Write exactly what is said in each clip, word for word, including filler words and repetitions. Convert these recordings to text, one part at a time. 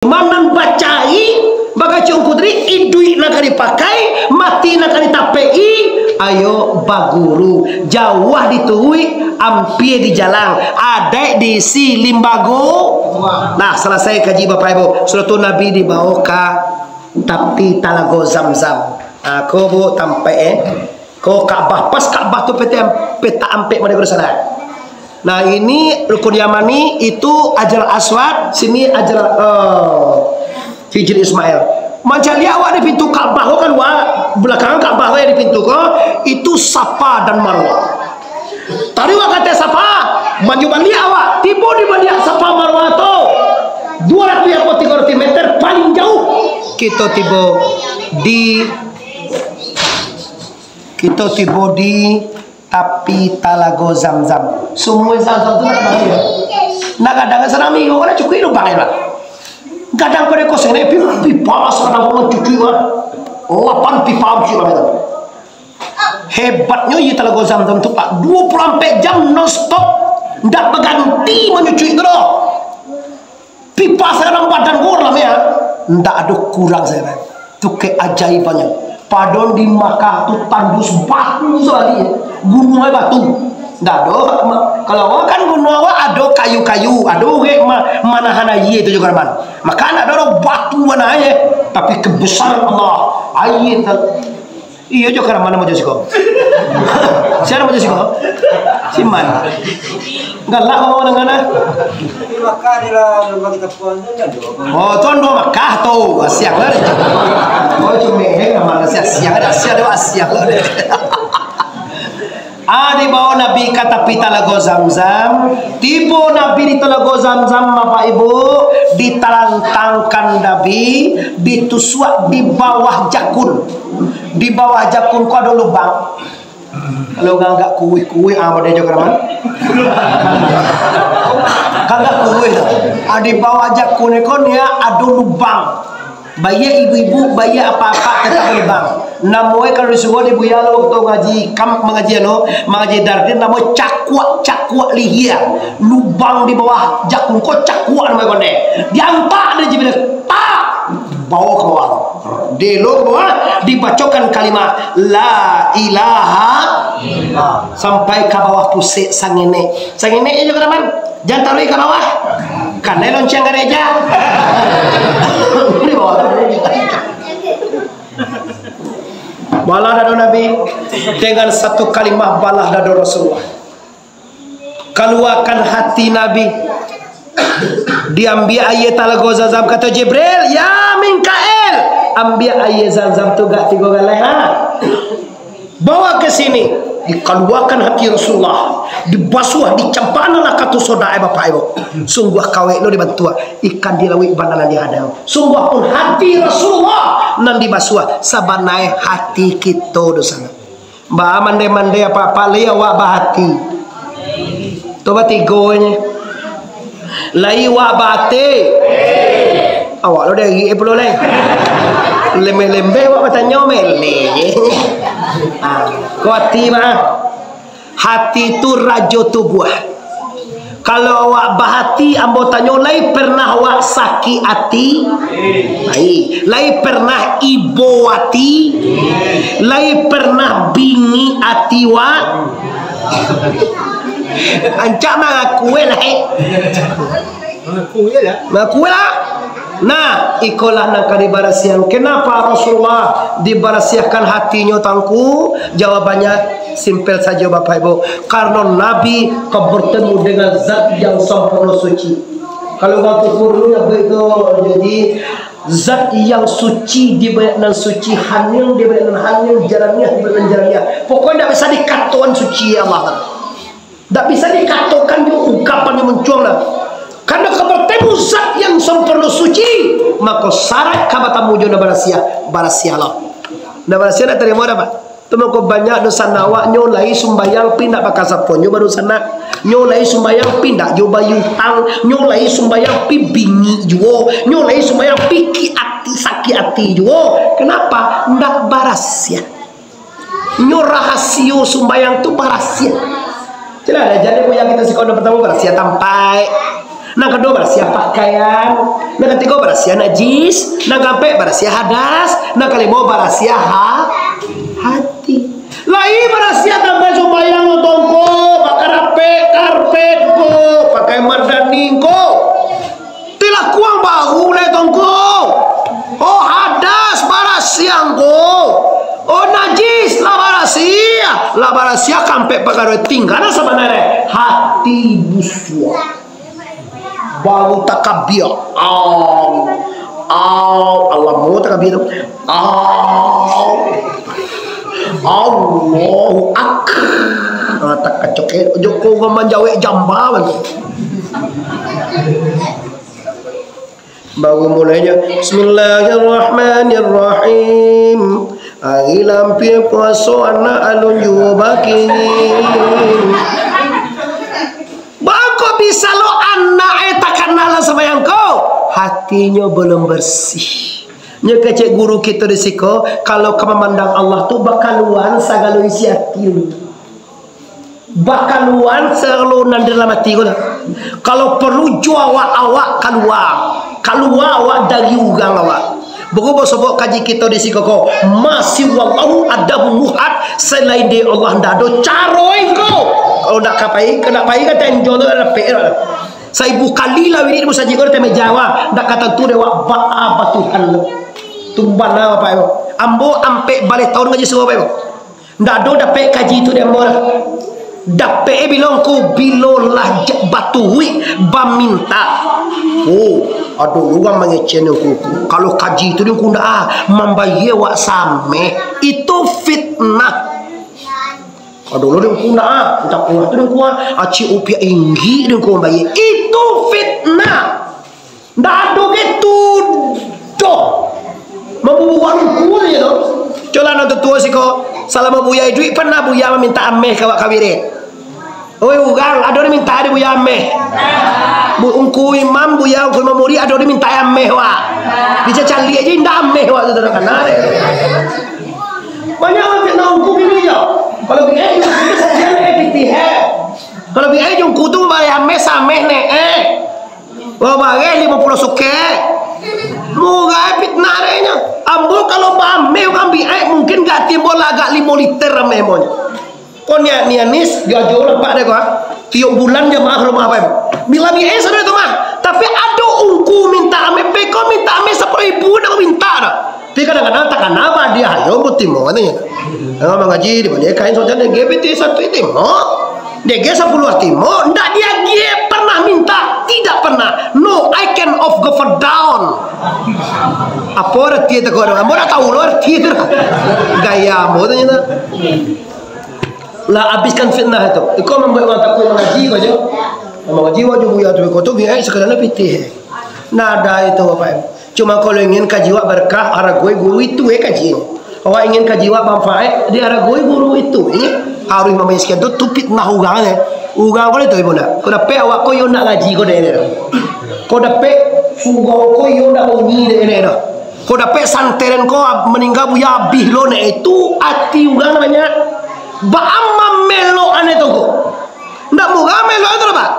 Manan bacai, bagacuang kutri, iduik nan ka dipakai, mati nan ka ditapek-i, ayo baguru, jauah dituruik, ampia dijalang, adaik diisi limbago. Nah, salasai kaji Bapak Ibu, sudah tu Nabi dibawa ka tapi Talago Zamzam. Nah, ko bu tampek, eh. Ko Ka'bah, pas Ka'bah tu petak, petak ampek mode ko di sana. Nah, ini Rukun Yamani, itu Hajar Aswad, sini Hajar, eh, Hijri Ismail. Mancaliak awak di pintu Ka'bah ko kalua, balakangan Ka'bah ko yang di pintu ko, itu Safa dan Marwah. Tadi awak kato Safa, maju baliak awak, tibo di baliak Safa Marwah tu, dua ratus atau tigo ratus meter paling jauh. Kito tibo di Kito tibo di tapi Talago Zamzam. Sumua Zamzam tu nak kadang, nak kadang sanang minggu, kan cukuik lubang, ya, Bang? Kadang pado kosong ni, pi-, pipa sanang kau cukuik, Bang. Lapan pipa cukuik, Bang, itu. Hebatnyo, iya, Talago Zamzam tu, Pak. Dua puluh ampek jam non stop. Ndak baganti manyucuik tu doh. Pipa sakarang badan ko urang ramai, ah. Ndak ado kurang sakarang. Tu keajaibannyo. Padahal di Makkah tu tandus batu sabalih, gunuang batu. Ndak ado, ma-, kalau awak kan gunuang awak ado kayu-kayu, ado urek ma-, manahan aia tu juo kan, man. Maka ndak ado batu manahan aia, tapi kebesaran Allah, aia tu. Iyo jo, karamanan majo siko. Sia nan majo siko? Siman. Galak mah urang kana. Di Makkah di lah, lubang tapuang tu kan dua. Oh, tu dua Makkah tu. Siang lah. Oh, cuma eh, mana siang, siang ada, siang ada, siang lah. Ah, dibawa Nabi ka tapi Talago Zamzam. Tibo Nabi di Talago Zamzam, Bapak Ibu, ditalantangkan Nabi, ditusuak di bawah jakun. Di bawah jakun ko ado lubang. Kalau urang agak kuruih-kuruih, ah, model jo karaman. Kan agak kuruih tu. Ah, di bawah jakun ko nian ado lubang. Baiak ibu-ibu, baiak apak-apak, tatap lubang. Namo e kalau disuruah di Buya lo, tu ngaji kam-, mangaji anu, mangaji Dardin, namo e cakuak, cakuak lihia. Lubang di bawah jakun ko cakuak namo e konde. Diantak dek Jibril, tak! Bawa ka bawah. Dielok ka bawah, dibacokan kalimah La ilaha illallah. Sampai ka bawah pusek sangenek. Sangenek aja ka dalam. Jan taruih ka bawah. Kanai lonceng gareja. Di bawah tu. Balah dado Nabi dengan satu kalimah, balah dado Rasulullah. Kaluakan hati Nabi. Diambiak aia Talago Zamzam, kato Jibril, "Ya Mikail, ambiak aia Zamzam tu gak tigo galeh, ha. Bawa ke sini." Dikaluakan hati Rasulullah, dibasuah, dicampakkan lah katu sodak, eh, Bapak Ibu. Sungguah kawek lo dibantuak, ikan di lauik bana nan dihadang. Sungguah pun hati Rasulullah nan dibasuah, sabana e hati kito dosa. Ba mandai-mandai apak-apak lai awak bahati. Tu batigo nyo. Lai awak bahati. Awak lo dari pulo lai. Lembek-lembek awak batanyo meleh. Ah, ko hati mah. Hati tu rajo tubuah. Kalau awak bahati, ambo tanyo, lai pernah awak sakik ati? Lai. Lai pernah ibo ati? Lai pernah bingik ati wak? Rancak mangaku lah, eh. Mangaku lah. Nah, ikolah nan ka dibarasiahan. Kenapa Rasulullah dibarasiahkan hatinyo, Tuangku? Jawabannyo simpel sajo, Bapak Ibu. Karano Nabi ka bertemu dengan Zat yang sempurna suci. Kalau urang kufur dulu, Nabi tu jadi Zat yang suci di banyak nan suci, haning di banyak nan haning, jalaniah di banyak nan jalaniah. Pokoknyo ndak bisa dikatoan suci Allah. Ndak bisa dikatokan jo ungkapan nan mancuang lah. Karano ka bertemu Zat yang sempurna suci, mako syarat ka batamu jo nan barasiah, barasiahlah. Nan barasiah ndak tarimo dah, Pak. Tu mako banyak dosa awak, nyo lai sumbayang pi ndak bakasapon, nyo badosa nak. Nyo lai sumbayang pi ndak jo bayutang, nyo lai sumbayang pi bingik juo, nyo lai sumbayang pi ki ati, sakik ati juo. Kenapa? Ndak barasiah. Nyo rahasio sumbayang tu barasiah. Jelas lah, jadi buya kito sikolah pertama barasiah tampaik. Nan kaduo, barasiah pakaian. Nan katigo, barasiah najis. Nan kaampek, barasiah hadas. Nan kalimo, barasiah ha-, hati. Lai barasiah tampek sumbayang lo, Tongko, pakai rapek, karpet ko, pakai mardani ko. Tilakuang baru lai, Tongko. Oh, hadas barasiah ko. Oh, najis lah barasiah. Lah barasiah kaampek pakaro, tingga nan sabananyo, hati busuak. Baru takabia. Au. Au. Alamo takabia tu. Au. Allahu Akbar. Ah, takacok, eh. Joko urang manjawek jamba, bang. Baru mulainyo, "Bismillahirrahmanirrahim. Ari lampia puaso anak alun juo bakini." Bangko bisa lo anak, eh, takana lah sumbayang ko? Hatinyo balum barsih. Nyo kecek guru kito di siko, kalau ka mamandang Allah tu bakaluan sagalo isi hati dulu. Bakaluan sagalo nan di dalam ati ko lah. Kalau paralu jo awak, awak kalua. Kalua awak dari urang awak. Beko basobok kaji kito di siko ko. Masih wallahu adabu muhat, salain dari Allah ndak ado caro ko. Kalau ndak ka pai, ka ndak pai ka tanjong tu, ka dapek lah. Saribu kali lah wirid di musajik ko, di ateh meja awak. Ndak ka tantu dek awak baa batuhan tu. Tumban lah, Bapak Ibu. Ambo ampek baleh taun ngaji surau, Bapak Ibu. Ndak ado dapek kaji tu di ambo lah. Dapek e bilo ngku, bilo lah ja-, baturuik baminta. Oh, ado urang mangecek ngku. Kalau kaji tu di ngku ndak ah, mambayia wak sameh. Itu fitnah. Ado lo di ngku ndak ah, minta kuah tu di ngku ah. Acik upiak inggi di ngku mambayia. Itu fitnah. Ndak ado ke tu doh. Mambubuak luku sajo tu. Colah nan tuo-tuo siko, salamo Buya iduik, pernah Buya mamintak ameh ka awak ka wirid? Oi, urang, ado dimintak dek Buya ameh? Bu, ungku imam, Buya, ungku imam murid, ado dimintak ameh wak? Dicacaliak je, indak ameh wak tu, tu, tu, kana deh. Banyak urang fitnah ungku gini jo. Kalau biai jo ungku tu sajo neh, pitih, eh. Kalau biai jo ungku tu, bayar ameh, sameh neh, eh. Babareh limo puluah sukek. Murah fitnah deh nyo. Ambo kalau baameh urang biai, mungkin gati ambo lah agak limo liter ameh ambo nyo. Ko nian, nian ni, jo ajo nampak deh ko, ha. Tiok bulan jamaah rumah apo. Bila biai sudah tu mah. Tapi ado ungku minta ameh, beko minta ameh sapuluah ribu nak minta dah. Tapi kadang-kadang takana ba dia, ayo butimo, katanya. Kalau mangaji di baliak kain sojan dege piti satu timo, dege sapuluah timo, ndak diagiah pernah minta, tidak pernah. No, I can of go for down. Apo arti itu kau? Ambo ndak tahu lo arti itu. Gaya ambo tu nyata. Lah abihkan fitnah itu. Iko mambuek urang takuik mangaji ko jo. Mangaji wak jo buya tu, ko tu biai sakadar pitih. Ndak ado itu, Bapak. Cuma kalau ingin kaji wak berkah, aragoi guru itu, eh, kaji. Awak ingin kaji wak manfaat, diaragoi guru itu, eh. Harus mambayar sekian tu, tu fitnah urang, eh. Urang ko itu, ibu nak. Ko dapek awak ko yo nak ngaji ko dek dia. Ko dapek surau ko yo nak bunyi dek dia. Ko dapek santren ko ab-, maningga buya abih lo nek, itu ati urang banyak. Baa mamelok ane tu ko. Ndak murah melok tu, Pak.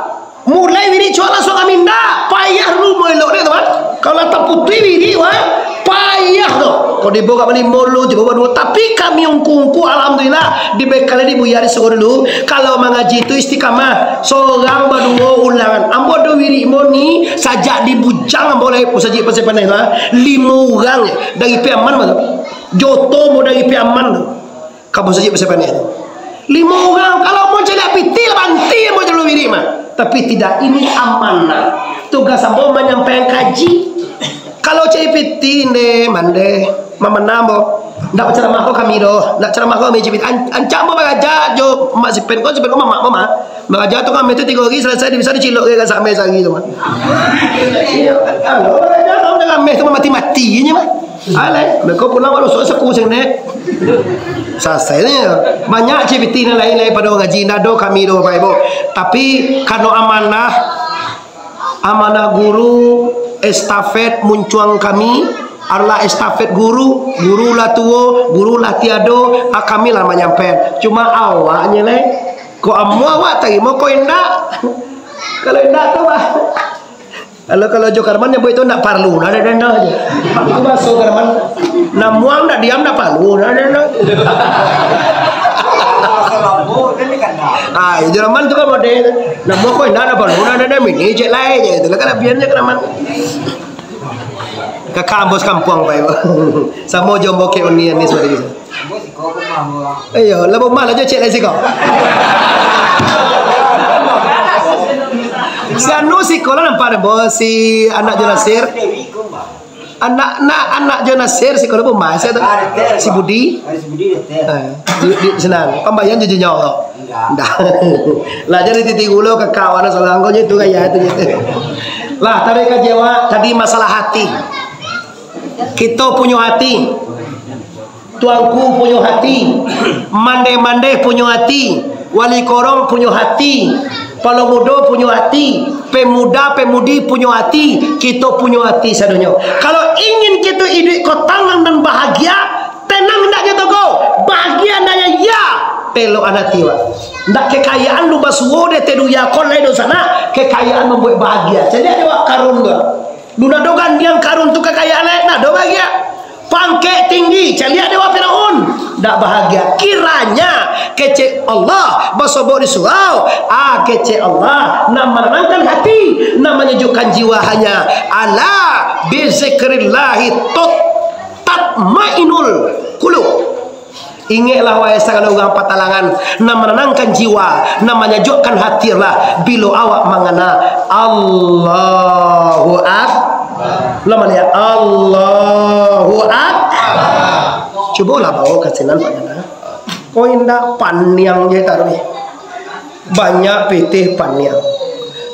Mulai wirid cuak langsung kami ndak, payah dulu melok dia tu, Pak. Kalau lah taputuih wirid, wah, payah tu. Kok dibawa kat bali molo, dibawa dua. Tapi kami ungku-ungku, alhamdulillah, dibekali di buya di suruh dulu. Kalau mangaji tu istiqamah, sorang baduo ulangan. Ambo ado wirid mo ni, sajak di Bujang ambo lai, musajik Pasir Paneh lah, limo urang dari Piaman mah tu. Joto mo dari Piaman tu. Ka musajik Pasir Paneh tu. Limo urang, kalau mo caliak pitih lah banti mo jalua wirid mah. Tapi tidak, ini amanah. Tugas ambo manyampaikan kaji. Kalau cari pitih, nde, mande, mamanah ambo. Ndak bacaramah ko kami doh. Ndak caramah ko kami cari pitih. An-, ancak ambo baraja jo Mak Sipen ko, Sipen ko mamak ambo mah. Baraja tu kami tu tigo hari salasai, bisa dicilok ke ka sampai sehari tu mah. Iyo, kalau baraja tu kami tu mati-mati je mah. Alai, mereka pulang kalau sok saku sing nek. Sasainyo. Banyak cipiti nan lain-lain pado ngaji, ndak ado kami doh, Bapak Ibu. Tapi, karano amanah, amanah guru, estafet muncuang kami, adalah estafet guru, guru lah tuo, guru lah tiado, ah, kami lah manyampaian. Cuma awaknyo lai, kok amuah awak tarimo, kok indak? Kalau indak tu, bah. Kalau, kalau jo Karman nyabuik tu ndak parlu, nah, nah, nah, nah, je. Itu bahaso Karman. Namuang ndak diam ndak parlu, nah, nah, nah. Ah, jo Karman tu kan model. Namuang ko indak ndak parlu, nah, nah, nah, mini cek lai je. Itulah kalabiahan jo Karman. Kakak bos kampuang, Pak, Ibu. Samo jo Mbok Kek Uni Anis pada bisa. Iyo, lah rumah lah jo cek lai siko. Si anu siko lah nampak deh, bos, si anak jo Nasir. Anak, nak, anak jo Nasir siko lah rumah, si anu. Si Budi. Eh, di, di, senang. Pambayang jo nyo. Ndak. Lah jadi titi gulo ka kawan saudara ko je tu gaya tu je. Lah, tarik ka jiwa tadi masalah hati. Kito punyo hati. Tuanku punyo hati. Mandeh-mandeh punyo hati. Wali korong punyo hati. Palo mudo punyo hati. Pemuda, pemudi punyo hati. Kito punyo hati sadonyo. Kalau ingin kito iduik ko tanang dan bahagia, tenang ndak nyo toko, bahagia ndak nyo, ya, pelokan ati, Wak. Ndak kekayaan lu basuo deh, teh dunia ko lai do sanak, kekayaan mambuek bahagia. Caliak deh, Wak, karun tu. Lu nado gandiang karun tu kekayaan lai, nado bahagia. Pangkek tinggi, caliak deh, Wak, Firaun. Ndak bahagia. Kiranya kecek Allah basobok di surau. Ah, kecek Allah nan mananangkan hati, nan manyejukkan jiwa hanya ala bizikrillahi tut tatmainul qulub. Ingeklah, wahai sagalo urang patalangan, nan mananangkan jiwa, nan manyajuakkan hati lah, bilo awak mangana Allahu Akbar. Ulang baliak, Allahu Akbar. Cubolah bawa ka sinan, Pak Gana. Ko indak, paniang je taruih. Banyak pitih paniang.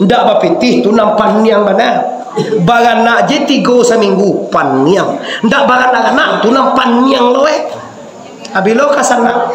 Ndak bapitih tu nan paniang bana. Baranak je tigo saminggu, paniang. Ndak baranak-anak tu nan paniang lo, eh. Abilo ka sanak.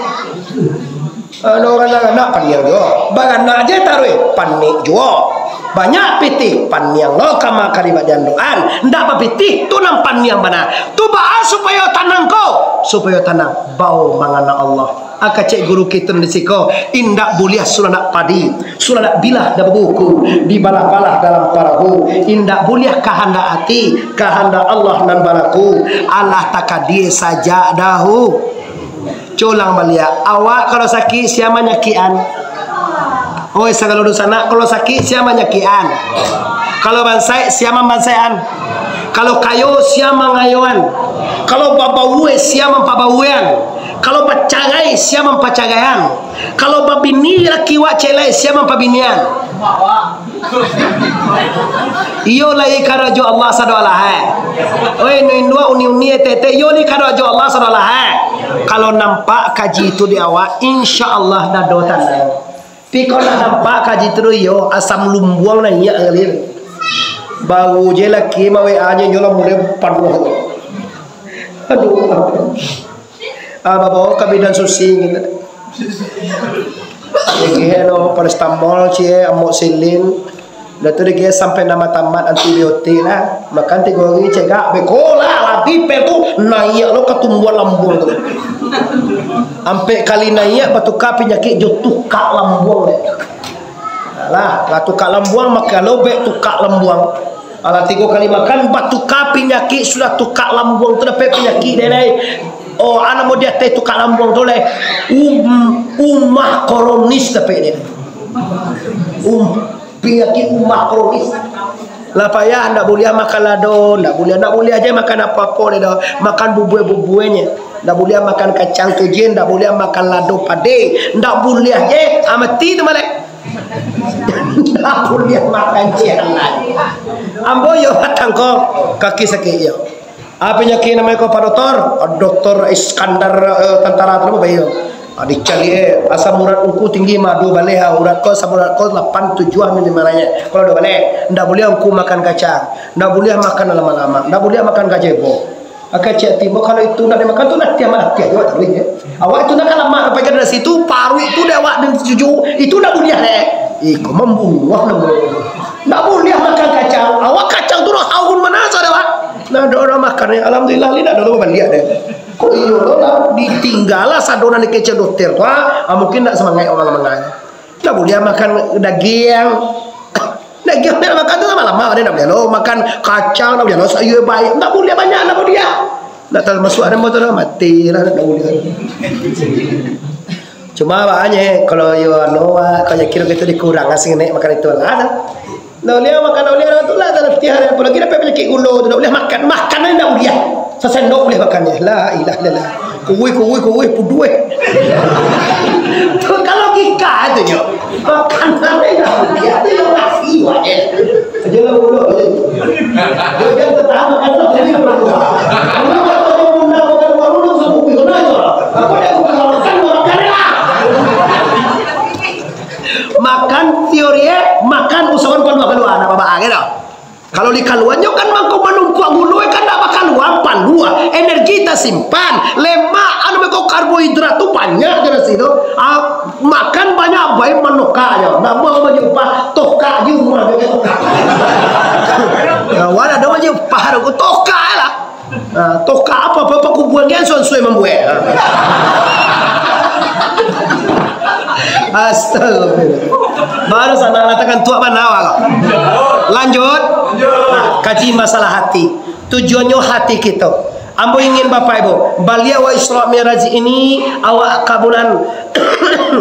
Ado baranak-anak paniang juo. Baranak je taruih, paniang juo. Banyak pitih, paniang lo kama kari bajandoan. Ndak bapitih tu nan paniang bana. Tu baa supayo tanang ko? Supayo tanang, bao mangana Allah. Aka cek guru kito di siko, indak buliah sulanak padi, sulanak bilah dalam buku, dibalah-balah dalam parahu, indak buliah kahandak ati, kahandak Allah nan balaku, alah takadie sajak dahu. Culang baliak, awak kalau sakik, sia manyakikan? Oi, sagalo dunsanak, kalau sakik, sia manyakikan? Kalau bansaik, sia mambansaikan? Kalau kayo, sia mangayoan? Kalau babauai, sia mampabauaian? Kalau bacarai, sia mampacagaian? Kalau babini laki wak cek lai, sia mampabinian? Iyo lai karajo Allah sado alah, eh. Oi, nu induak, uni-uni, etek-etek, iyo lai karajo Allah sado alah, eh. Kalau nampak kaji tu di awak, insya Allah dado tanang. Tapi kalau nak nampak kaji tu, iyo, asam lumbuang naiak kali. Baru je laki ma-W A-nyo, inyo lah mulai panuah tu. Aduh. Ah, babawa ka bidan susi gitu. Digihe lo paracetamol, cie, amoxicillin. Dah tu digihe sampai nama tamat antibiotik lah. Makan tigo hari cegak, beko lah, lagi pil tu naiak lo ka tumbuhan lambuang tu. Ampek kali naiak, batuka panyakik jo tukak lambuang deh. Alah, lah tukak lambuang, makan lo bek tukak lambuang. Alah, tigo kali makan, batuka panyakik, sudah tukak lambuang tu dapek panyakik deh, deh. Oh, anak mau di ateh tukak lambuang tu, leh. Um, umah kronis dapek deh. Um, panyakik umah kronis. Lah payah, ndak buliah makan lado, ndak buliah, ndak buliah je makan apo-apo deh doh. Makan bubue-bubuenye. Ndak buliah makan kacang tu je, ndak buliah makan lado pade. Ndak buliah je, ah, mati tu maleh. Ndak buliah makan cian lai. Ambo yo batangko, kaki sakik yo. Apo nyo ki namo ko, Pak Doktor? Doktor Iskandar, eh, tantara tu namo bayo. Ah, dicaliak, eh, asam urat ungku tinggi mah, duo baleh, ah, urat ko, asam urat ko lapan, tujuah minimalnyo. Kalau duo baleh, ndak buliah ungku makan kacang, ndak buliah makan lamak-lamak, ndak buliah makan gajebo. Akan cek tibo, kalau itu nak dimakan tu, latiah malatiah juga taruih, ya. Awak itu nak lamak, sampai ke dari situ, paruik tu dek awak dan cucu, itu ndak buliah, dek. Iko mambunuah namo. Ndak buliah makan kacang. Awak kacang tu dah haun mana saja, Pak. Nah, ada orang makan, ya. Alhamdulillah, lidah dah baliak, dek. Kok iyo lo lah, ditinggal lah sadonan dikecek dokter tu, ah. Ah, mungkin ndak semangat orang mangan. Ndak buliah makan dagiang. Nak gilo nak makan tu lamo-lamo, ado ndak buliah lo. Makan kacang ndak buliah lo, sayur baik. Ndak buliah banyak, ndak buliah. Ndak tamasuak namo tu lah, mati lah, ndak buliah. Cuma awaknyo, kalau yo anu, awak, kalau kiro kito dikurang, asing nek makan itu lah, dah. Ndak buliah makan, ndak buliah tu lah, dah letih lah. Apolai dapek panyakik gulo tu, ndak buliah makan. Makan ndak buliah. Sasendok buliah makannyo. La ilaha illallah. Kuih, kuih, kuih, puduih. Tu kalau logika tu, yo. Makanan ni dah, dia tu yang nasi, wak, eh. Aja lah, mulut, eh. Dia kan pertama kan, tak jadi berubah. Kalau tak ada undang, bukan warung, langsung kopi, kena aja. Apa dia bukan alasan, orang cari lah. Makan teori, eh, makan usahakan keluar, keluar, nak babak, gitu. Kalau dikaluannyo kan mangko manumpuak gulo, kan ndak bakalua, palua, energi tasimpan, lemak, anu beko karbohidrat tu banyak je nasi tu. Ah, makan banyak bae manokaknyo. Namo baju upah, tokak je rumah je tokak. Ya, wala ado baju upah tu, tokak lah. Ah, tokak apa-apa pakubuan kan suan-suan mambuek. Ah. Astagfirullah. Baru sana katakan tuak mana awak kau. Lanjut. Nah, kaji masalah hati. Tujuannyo hati kito. Ambo ingin Bapak Ibu, baliak awak Isra Mi'raj ini, awak ka bulan,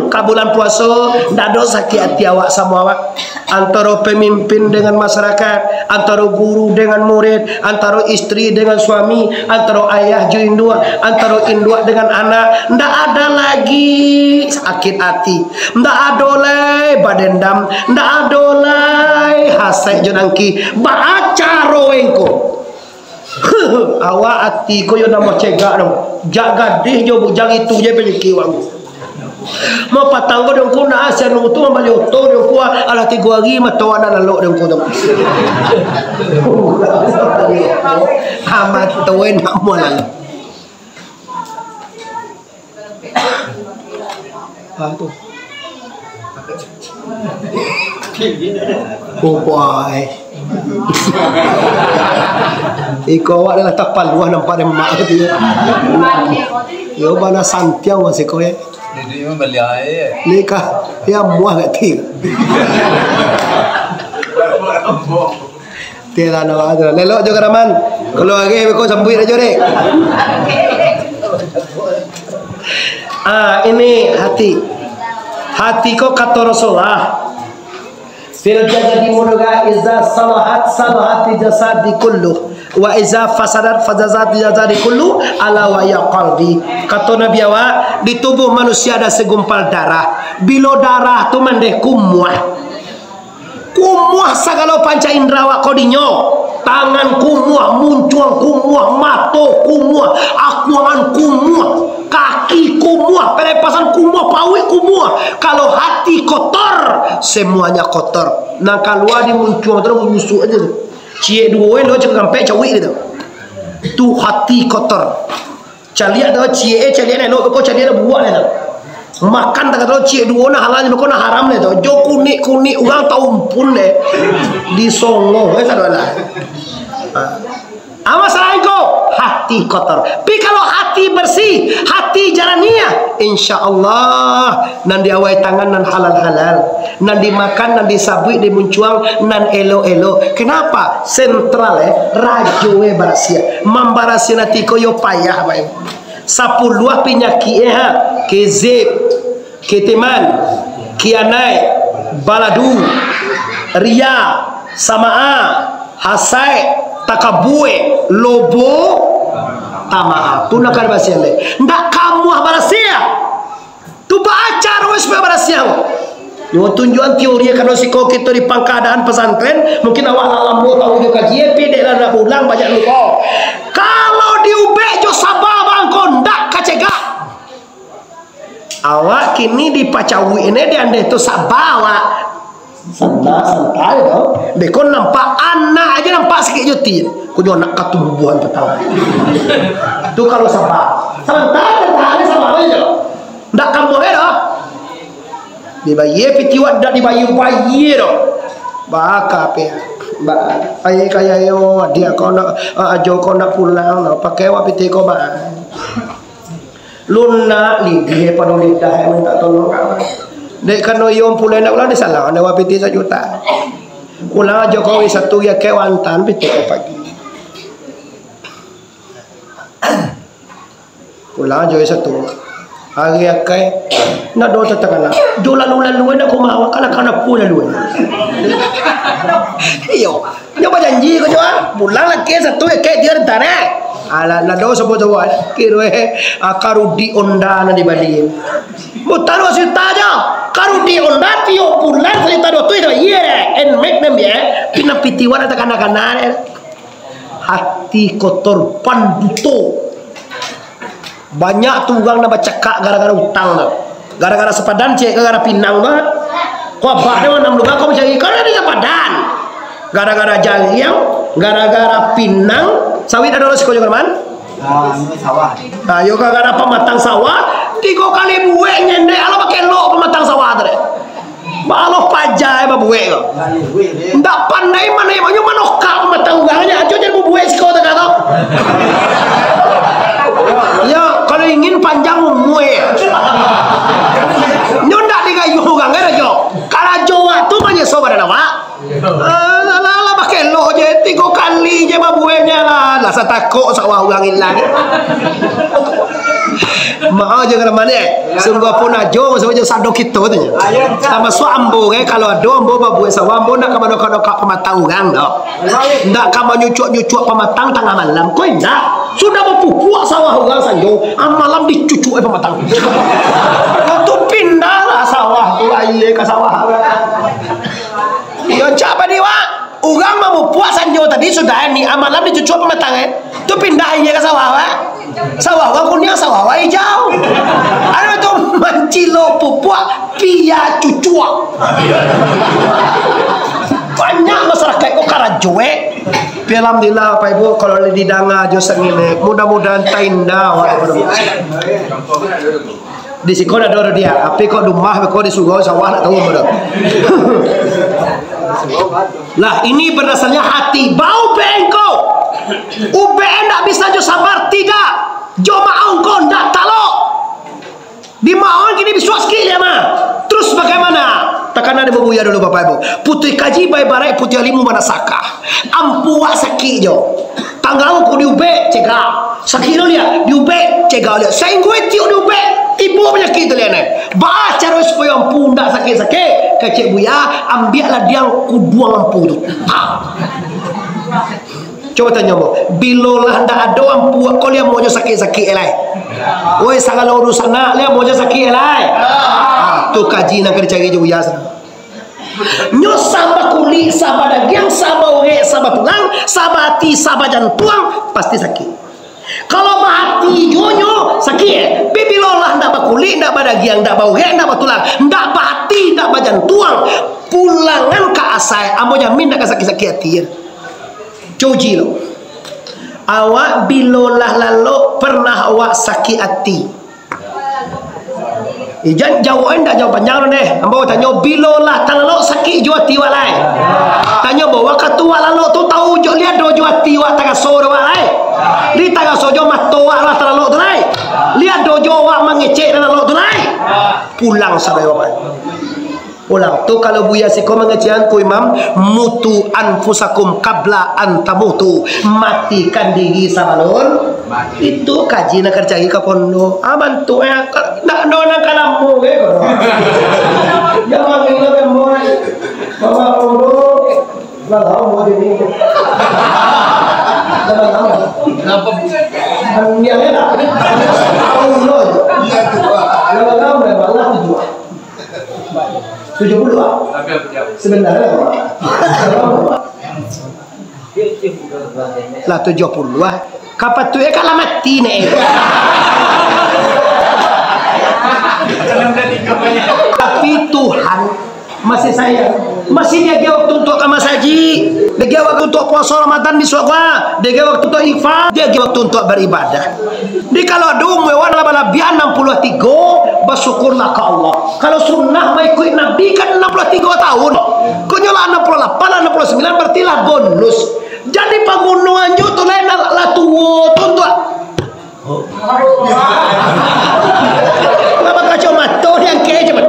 ka bulan puaso, ndak ado sakik hati awak samo awak. Antaro pemimpin dengan masyarakat, antaro guru dengan murid, antaro istri dengan suami, antaro ayah jo induak, antaro induak dengan anak, ndak ada lagi sakik hati, ndak ado lai badendam, ndak ado lai hasek jo dangki. Baa caro engko? Awak ati ko yo namo cegak tu. Jak gadih jo bujang itu je panyakik wak. Mau patang ko dongku nak asian tu mambali oto dongku, alah tigo hari mato anak lalok dongku tu. Amat tu nak mau lalok. Ah, tu. Oh, boy. Iko awak adalah tapaluah nampak dek mak tu, yo. Yo, bana santiang masih ko, yo. Jadi, memang beli air. Ni kah, ya, muah kat ti. Tilah nak tu. Lelok jo karaman. Kalau lagi beko sambuik aja dek. Ah, ini hati. Hati ko kato Rasulullah. Fil jasadi mudghah, iza salahat, salahat jasadi kullu. Wa iza fasadat, fasadat jasadi kullu, ala wa ya qalbi. Kato Nabi awak, di tubuh manusia ada segumpal darah. Bilo darah tu mandeh kumuah. Kumuah sagalo panca indra awak ko dinyo. Tangan kumuah, muncuang kumuah, mato kumuah, akuangan kumuah, kaki kumuah, pelepasan kumuah, pauik kumuah. Kalau hati kotor, semuanya kotor. Nan kalua di muncuang tu, busuk aja tu. Ciek duo, elok cakap kampek, cawik gitu. Tu hati kotor. Caliak tu, ciek, eh, caliak ni, elok beko caliak dah buak ni tu. Makan tak kata ciek duo nah halal, beko nah haram ni tu. Jo kunik-kunik urang taumpun deh. Disongo, eh, tak ada lah. Ha. Ah, masalah ko, hati kotor. Tapi kalau hati bersih, hati jaraniah, insya Allah, nan diawai tangan nan halal-halal, nan dimakan, nan disabuik, dimuncuang, nan elok-elok. Kenapa? Sentral, eh, rajo, eh, barasiah. Mambarasiah hati ko yo payah, bae. Sapuluah pinyakik, eh, ha. Kezib, kitiman, kianai, baladu, ria, samaa, hasai, takabue, lobo, tamaa. Tu nak barasiah lai. Ndak kamuah barasiah. Tu baa caro supaya barasiah. Yo, tunjuan teori, kalau siko kito di pangkaadaan pesantren, mungkin awak lah lamo tahu jo kaji, tapi dek lah nak pulang banyak lupo. Kalau diubek jo saba bangko, ndak kacegak. Awak kini dipacawik ni, di andeh tu saba awak. Santai, santai tu. Beko nampak anak aja nampak sakik jo ti. Kunyo anak katumbuhan patang. Tu kalau saba. Santai, santai, saba aja. Ndak kambuh doh. Dibayie piti wak, ndak dibayie-bayie doh. Baka pe. Ba, ai kaya yo, dia kau nak, ah, ajo kau nak pulang, no, pakai wak piti kau, ba. Lunak lidih pado lidah, eh, minta tolong kawan. Dek kano iyo pulai ndak ulah disalah, ndak wak piti sajuta. Pulang ajo kau satu ya ke wantan pitik kau pagi. Pulang ajo satu. Hari akai, nak doa tatangana. Jo lalu-lalu nak ko mawa, kalau kana pun lalu. Iyo. Nyo bajanji ko jo, ah. Pulang laki satu, kek dia rentan, eh. Alah, nak doa sebut tu, ah. Kiro, eh, ah, karudi onda nan dibali. Mutar dua juta aja. Karudi onda, tiok bulan, cerita dua tu, itu, iya, deh. And make them, ya. Pinang pitiwan atau kana-kana, eh. Hati kotor, panduto. Banyak tu urang nan bacakak gara-gara utang tu. Gara-gara sapadan, cek, gara-gara pinang tu. Kau abah dia anam lubang, kau mancari. Kau ada di sapadan. Gara-gara jariang, gara-gara pinang, sawit ada orang siko jo, Raman? Ah, ini sawah. Nah, yo gara-gara pamatang sawah, tigo kali buek nyendek, alah pakai lok pamatang sawah tu deh. Baloh paja babuek ko. Ndak pandai manaik, nyo manokak pamatang urang, nyo ajo jadi babuek siko tu kato. Ya, kalau ingin panjang umur, ya. Nyo ndak digayuh urang, kan, ajo. Karajo awak tu manyeso badan awak. Ah, lah, lah, lah, pakai lok je, tigo kali je babueknyo lah. Lah, satakok sawah urang ilang. Maaf je kalau manih. Sungguah pun ajo, maksudnyo sado kito tu je. Tamasuak ambo, eh, kalau ado ambo babuek sawah, ambo ndak ka manokak-nokak pamatang urang doh. Ndak ka manyucuak-nyucuak pamatang tangah malam. Ko indak. Sudah bapupuak sawah urang sanjo, ah, malam dicucuak, eh, pamatang. Lah tu pindahlah sawah tu, aia ka sawah. Yo, cak badi wak. Urang mamupuak sanjo tadi sudah, eh, ni, ah, malam dicucuak pamatang, eh. Tu pindah aia ka sawah, wak. Sawah urang kuniang, sawah awak ijau. Anu tu mancilok pupuak, pia cucuak. Banyak masyarakat ko karajo, eh. Tapi alhamdulillah, Bapak Ibu, kalau didanga jo sangin, eh, mudah-mudahan taindah awak. Di siko ado dia, tapi kok di rumah, kok di surau, sawah, ndak tahu apo dah. Lah, ini berdasarnya hati. Bau ubek ko. Ubek ndak bisa jo sabar, tidak. Jo maau ko ndak talok. Di maau kini bisuak sikit liak mah. Terus bagaimana? Takana di babuya dulu, Bapak Ibu. Putuih kaji baibaraik putuih alimu manasakah. Ampuak sakik jo. Tanggang ko diubek, cegak. Sakik tu liak, diubek, cegak liak. Sainggo itiuk diubek, tibo panyakik tu liak neh. Baa caro supayo ampu ndak sakik-sakik? Kecek buya, ambiak ladiang kubuang ampu tu. Tak. Cubo tanyo ambo, bilo lah ndak ado ampu, ko liak amonyo sakik-sakik lai. Woi, sagalo urusan nak, liak amonyo sakik lai. Ah, tu kaji nan ka dicari jo buya sana. Nyo saba kulik, saba dagiang, saba urek, saba tulang, saba ati, saba jantuang, pasti sakik. Kalau bahati juo nyo sakik, eh? Tapi bilo lah ndak bakulik, ndak badagiang, ndak baurek, ndak batulang, ndak bahati, ndak bajantuang, pulangan ka asai, ambo jamin ndak ka sakik-sakik ati, ya. Cubo uji lo. Awak bilo lah lalok, pernah awak sakik ati? Ijan jawab indak jawab panjang tu deh. Ambo tanyo, bilo lah talalok sakik juo ati wak lai? Tanyo ambo, wakatu wak lalok tu tau jo liado juo ati wak taraso do wak lai? Li taraso jo mato wak lah talalok tu lai? Liado juo wak mangecek talalok tu lai? Pulang sabai wak. Ulang tu, kalau buya siko mangecek angku imam, mutu anfusakum qabla an tamutu, matikan diri sabalun. Itu kaji nan ka dicari ka pondok. Ah, bantuak, eh, ka-, ndak ado nan ka lamo, eh, ko. Jan manggil lah, eh, mama pondok. Lah, lamo jadi. Dah lamo. Kenapa? Yang enak. Pondok. Dah lamo, eh, malah tu. Tujuh puluh ah? Sebenarnya, Pak. Lah tujuh puluh ah. Kapatuiknyo kalau mati nih. Tapi Tuhan masih sayang. Masih diagiah waktu untuk ka masajik. Diagiah waktu untuk puasa Ramadan di Suakwa. Diagiah waktu untuk infak. Diagiah waktu untuk beribadah. Jadi, kalau ado umua awak lah balabiah anam puluah tigo, basyukurlah ka Allah. Kalau sunnah maikuik Nabi kan anam puluah tigo tahun. Kok nyo lah anam puluah lapan, anam puluah sambilan, berarti lah bonus. Jadi, pagunoan jo tu lain lah, lah tuo tu, tuak. Lah bakacomato, diangkek je, Mat.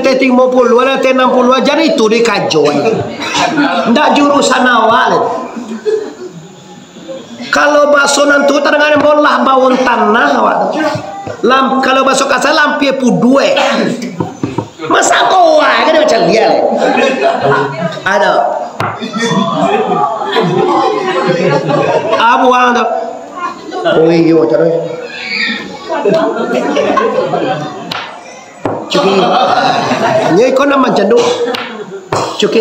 Teh limo puluah, teh anam puluah, jan itu dikajo. Ndak jurusan awak lai. Kalau baso nan tu tadanga bolah bawon tanah awak tu. Lam, kalau baso kasa lampia pudue. Masa ko wah kan macam dia lai. Ada. Ah, buang tu. Oh iyo, cara. Cuki. Nyo iko nan mancanduk. Cuki.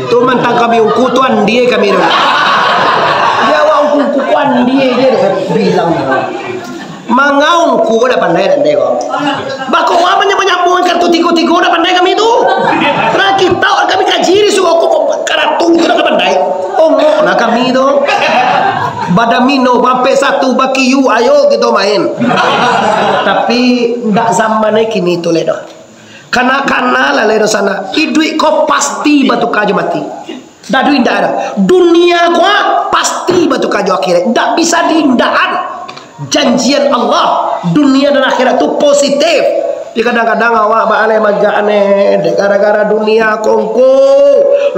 Tu mantang kami ungku tu andie kami tu. Dia awak ungku-ungku tu andie je tu bilang. Mangaung ku ko dak pandai dak deh ko. Bako wa manyambung-nyambung kartu tigo-tigo dak pandai kami tu. Rakitau kami kaji di suruah ko karatu tu dak pandai. Ongok lah kami tu. Badamino, bampek satu, bakiu, ayo kito main. Tapi ndak zaman e kini tu lai doh. Kana-kana lah lai doh sana. Iduik ko pasti batuka jo mati. Dak ado indak ado. Dunia ko pasti batuka jo akhirat. Ndak bisa diindakan. Janjian Allah, dunia dan akhirat tu positif. Tapi kadang-kadang awak baaleh manjak aneh, dek gara-gara dunia kongko,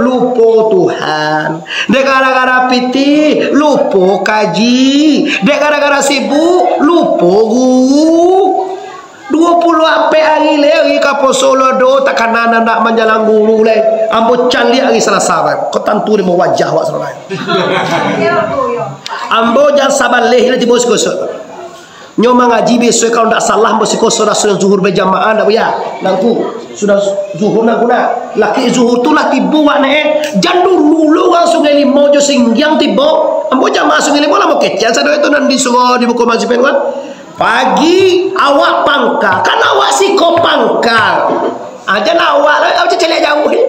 lupo Tuhan. Dek gara-gara pitih, lupo kaji. Dek gara-gara sibuk, lupo guru. Duo puluah ampek ari lai, ari ka poso lo do, takana nan dak manjalang guru lai. Ambo caliak ari Salasa, bang. Ko tantu dek wajah awak sabananyo. Ambo jam sabaleh lah tibo siko-siko. Nyo mangaji biaso, kalau ndak salah, ambo siko sudah, sudah zuhur bajamaah, ndak buya. Nangku, sudah zuhur nangku nak. Laki zuhur tu lah tibo wak ne. Jan dulu lo urang Sungai Limo jo Singgiang tibo. Ambo jamaah Sungai Limo lah mau kecek sadonyo tu nan di surau di buku masih penguat. Pagi awak pangka, kan awak siko pangka. Aja lah awak lah, awak cecilek jauh ni.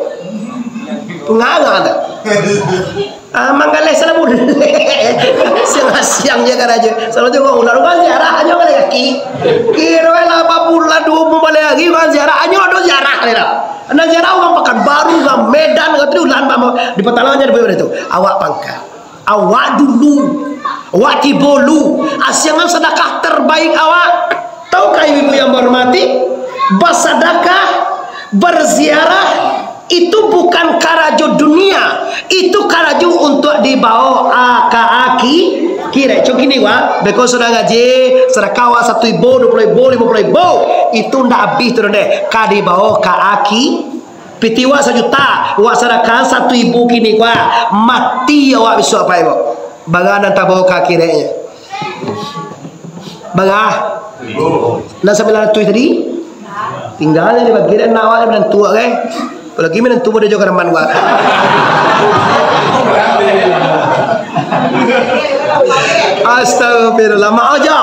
Penganga dah. Ah, manggaleh salah bulek. Siang-siang je karajo. Salah tu urang ular, urang ziarah aja urang kaki. Kiro lah apa bulan dua puluh balai hari urang ziarah aja, ado ziarah ni dah. Ado ziarah urang Pakanbaru, urang Medan, urang tu ulan di patalangan je di tu. Awak pangka. Awak dulu, awak tibo lu, asiangan sadakah terbaik awak. Tahukah ibu-ibu yang berhormati, basadakah, berziarah, itu bukan karajo dunia, itu karajo untuk dibawa a-, ka aki-, akhirat. Cok kini, wak, beko sudah ngaji, sadakah awak satu ibu, dua puluh ibu, lima puluh ibu, itu ndak habis tu deh, ka dibawa ka aki-, Piti wak sajuta, wak sadakahan satu ibu kini ko, mati awak bisuak, Pak, Ibu. Bara nan tabao ka akhiratnyo? Bara? Nan sambilan ratuih tadi? Tingga nyo dibagi dek anak awak, minantu awak, kan? Apolai minantu mudo jo karaman awak. Astagfirullah, maaf jo.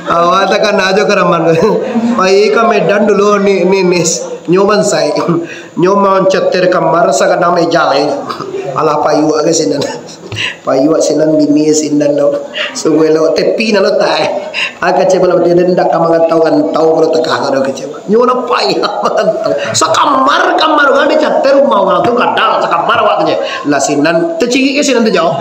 Awak takana jo karaman. Pai ka Medan dulu ni, ni, nis. Nyo bansai. Nyo mancater kamar sagadang meja, eh. Alah payuak ka sinan. Payuak sinan, bini sinan lo. Suguh lo, tapi nan lo tai. Ah, kecek bala, dia ndak ka mangantau-ngantau kalau takah kalau kecek. Nyo lah payah mangantau. Sakamar, kamar urang dicater rumah urang tu gadang, sakamar awak tu je. Lah sinan, tecirik ka sinan tu jauh.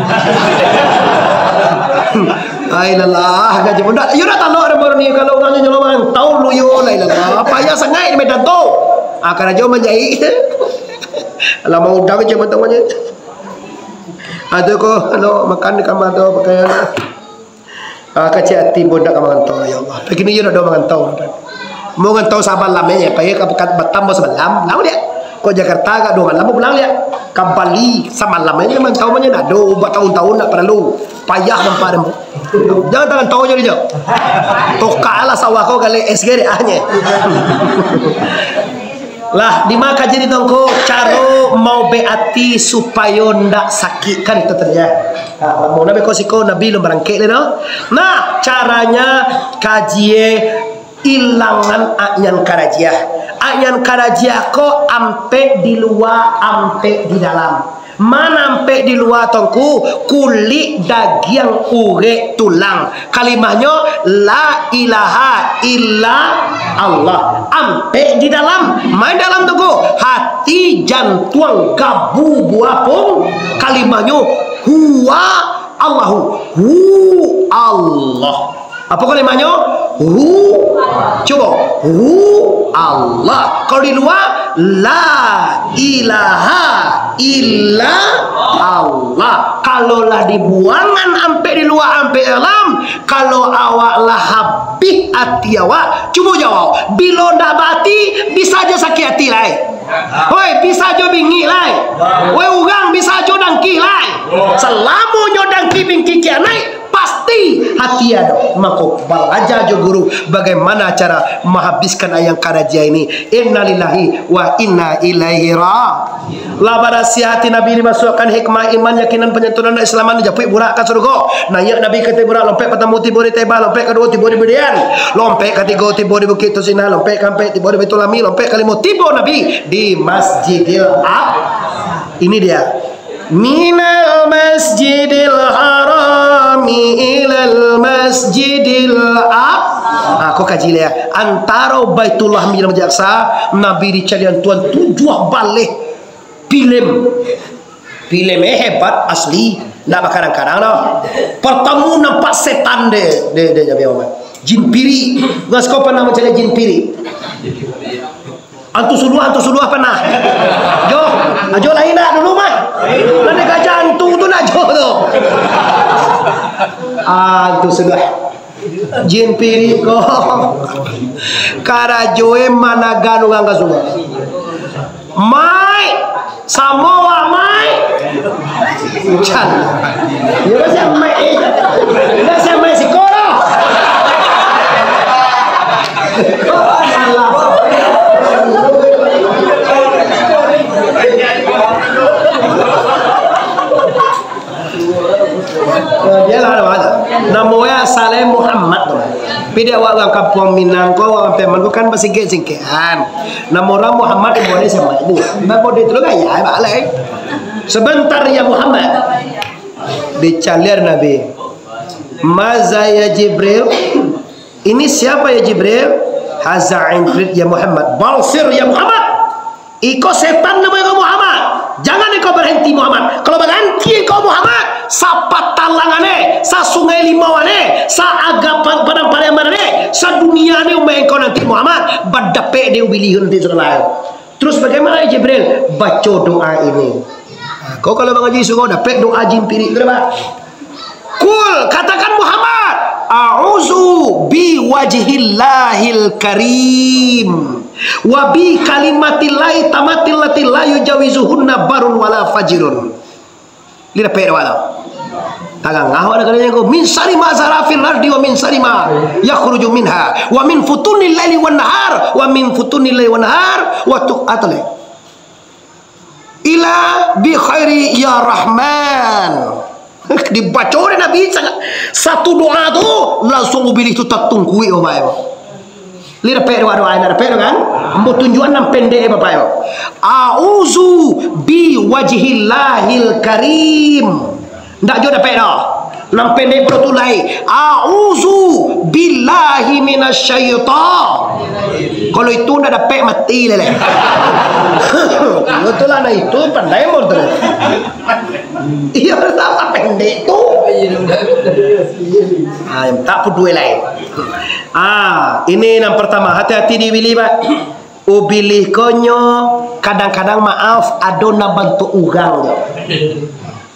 Ai lalah, gaji pun dak, yo dak talok dah baru ni, kalau urang nyo nyolong mantau lu yo, lai lalah. Payah sangaik di Medan tu. Ah, karajo manjahik. Lah mau udang je mantau je. Ado ko, ado makan di kamar tu, pakaian. Ah, kacik ati budak ka mangantau, ya Allah. Tapi kini yo dak ado mangantau. Mau ngantau samalam je, pai ka Batam mau samalam, pulang dia. Kok Jakarta agak dua malam, pulang dia. Ka Bali samalam je mangantau, mah dak ado, bertahun-tahun dak perlu. Payah nampak dia. Jangan tangan tahu jadi je. Tokak lah sawah kau kali S G D A-nyo. Lah, di ma kaji di tongko, caro mau be ati supayo ndak sakik, kan itu tadi, ya. Ha, mau nabi ko siko, nabi lun barangkek le, no. Nah, caranya kaji e ilangan anyan karajiah. Anyan karajiah ko ampek di lua, ampek di dalam. Manampek di lua tongku, kulik, dagiang, urek, tulang. Kalimahnyo, la ilaha illa Allah. Ampek di dalam. Main dalam tongku, hati, jantuang, gabu, buah pun. Kalimahnyo, Huwa Allahu. Hu Allah. Apo kalimahnyo? Hu. Cubo. Hu Allah. Kalau di lua, la ilaha illa Allah. Kalau lah dibuangan ampek di lua, ampek dalam, kalau awak lah habih ati awak, cubo jawab. Bilo ndak baati, bisa jo sakik ati lai. Oi, bisa jo bingik lai. Oi, urang bisa jo dangki lai. Salamo nyo dangki bingik kian naik, pasti hati ado. Mako, balaja jo guru bagaimana cara menghabiskan ayam karaja ini. Innalillahi wa inna ilaihi ra-, lah barasiah hati Nabi, dimasuakkan hikmah, iman, yakinan, panyantunan, keislaman, dijapuik burak ka surga. Naiak Nabi ka ateh burak, lompek partamo tibo di Taibah, lompek kaduo tibo di Bidian, lompek katigo tibo di Bukik Tursina, lompek kaampek tibo di Baitul Lahmi, lompek kalimo tibo Nabi di Masjidil Aqsa. Ini dia. Minal Masjidil Harami ilal Masjidil Aqsa. Ah, ko kaji lah ya. Antaro Baitul Lahmi dan Masjid Aqsa, Nabi dicalian Tuhan tujuah baleh pilem. Pilem eh hebat asli, ndak bakarang-karang doh. Partamo nampak setan dek, dek, dek Nabi Muhammad. Jin pirik. Ngasiko pernah mancaliak jin pirik? Antu suluah, antu suluah pernah. Jo, ajo lain nak dulu mah. Nan dek gajah antu tu nak jo tu. Ah, antu suluah. Jin pirik ko. Karajoe managan urang ka surau. Mai, samo wak mai. Can. Yo, sia mai, eh. Sia mai siko lah. Nah, dia lah, ada. Namo e asal e Muhammad tu. Tapi di awak urang kampuang Minang ko, urang Piaman ko kan basingkek-singkekan. Namo urang Muhammad, boleh sama itu. Bang Bodi tu lo gaya, balik. Sebentar ya Muhammad. Dicalian Nabi. Maza ya Jibril. Ini siapa ya Jibril? Haza Ifrit ya Muhammad. Balsir ya Muhammad. Iko setan namo iko Muhammad. Jangan iko berhenti Muhammad. Kalau berhenti iko Muhammad, sapatalang ane, sasungai limau ane, saagak pa-, padang pariaman ane, sadunia ane umaik iko nanti Muhammad, badapek dek ubilih nanti sudah lahir. Terus bagaimana Jibril? Baco doa ini. Kau kalau mangaji surau dapek doa jin pirik tu dah, Pak. Kul, katakan Muhammad, "A'udzu bi wajhillahil karim, wa bi kalimatillahi tammatil lati la yujawizuhunna barun wala fajirun." Li dapek dek awak tu. Tangangah awak dah kalinya ko. "Min syarri ma zahara fil ardi wa min syarri ma yakhruju minha, wa min futunil laili wan nahar, wa min futunil laili wan nahar, wa tu," atau lain. Ila bi khairi ya Rahman. Dibaco dek Nabi sa-, satu doa tu, langsung ubilih tu tatungkuik, Bapak Ibu. Li dapek doa-doa, indak dapek tu kan? Ambo tunjuakan nan pendek, Bapak Ibu. A'udzu bi wajhillahil karim. Ndak jo dapek doh. Nan pendek pulo tu lai. A'udzu billahi minasyaitan. Kalau itu ndak dapek, mati lele. Betul lah, nah itu pandai mon tu. Iya, betapa pendek tu. Ah, tak peduli lai. Ah, ini yang pertama, hati-hati di Willy, Pak. Ubilih ko nyo kadang-kadang, maaf, ado nan bantuak urang tu.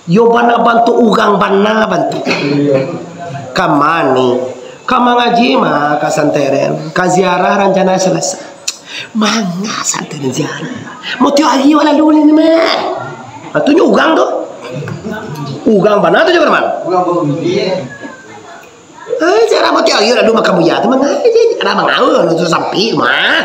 Yo bana bantuak urang bana bantuak. Ka mani? Ka mangaji mah, ka santeren, ka ziarah rancana Salasa. Manga santeren ziarah. Mau tiok hari awak lalu ni mah. Ah, tu nyo urang tu. Urang bana tu jo, Bang. Ai, ziarah mati ayo lalu makan buya tu mangai je, ada mangaul tu sampai mah.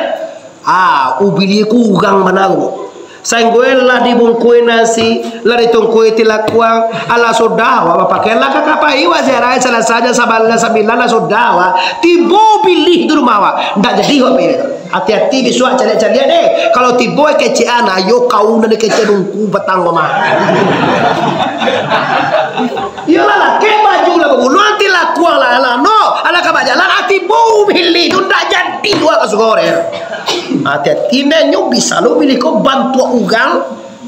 Ah, ubilih ku urang bana tu. Sainggo lah dibungkui nasi, lah ditungkui tilakuang, alah sudah, wak bapakaian lah kakapai, wak ziarah salasai sabalah sambilan lah sudah, wak. Tibo ubilih tu rumah wak, ndak jadi wak pai. Hati-hati bisuak caliak-caliak deh. Kalau tibo kecekan, ayo kau nan dikecek dungku patang ko mah. Iyolah, lah, kek baju lah baguluang, tilakuang lah, lah, no, alah ka bajalan, ati bau ubilih tu ndak jadi jua ka surau deh. Hati-hati, nyo bisa lo ubilih ko bantuak urang,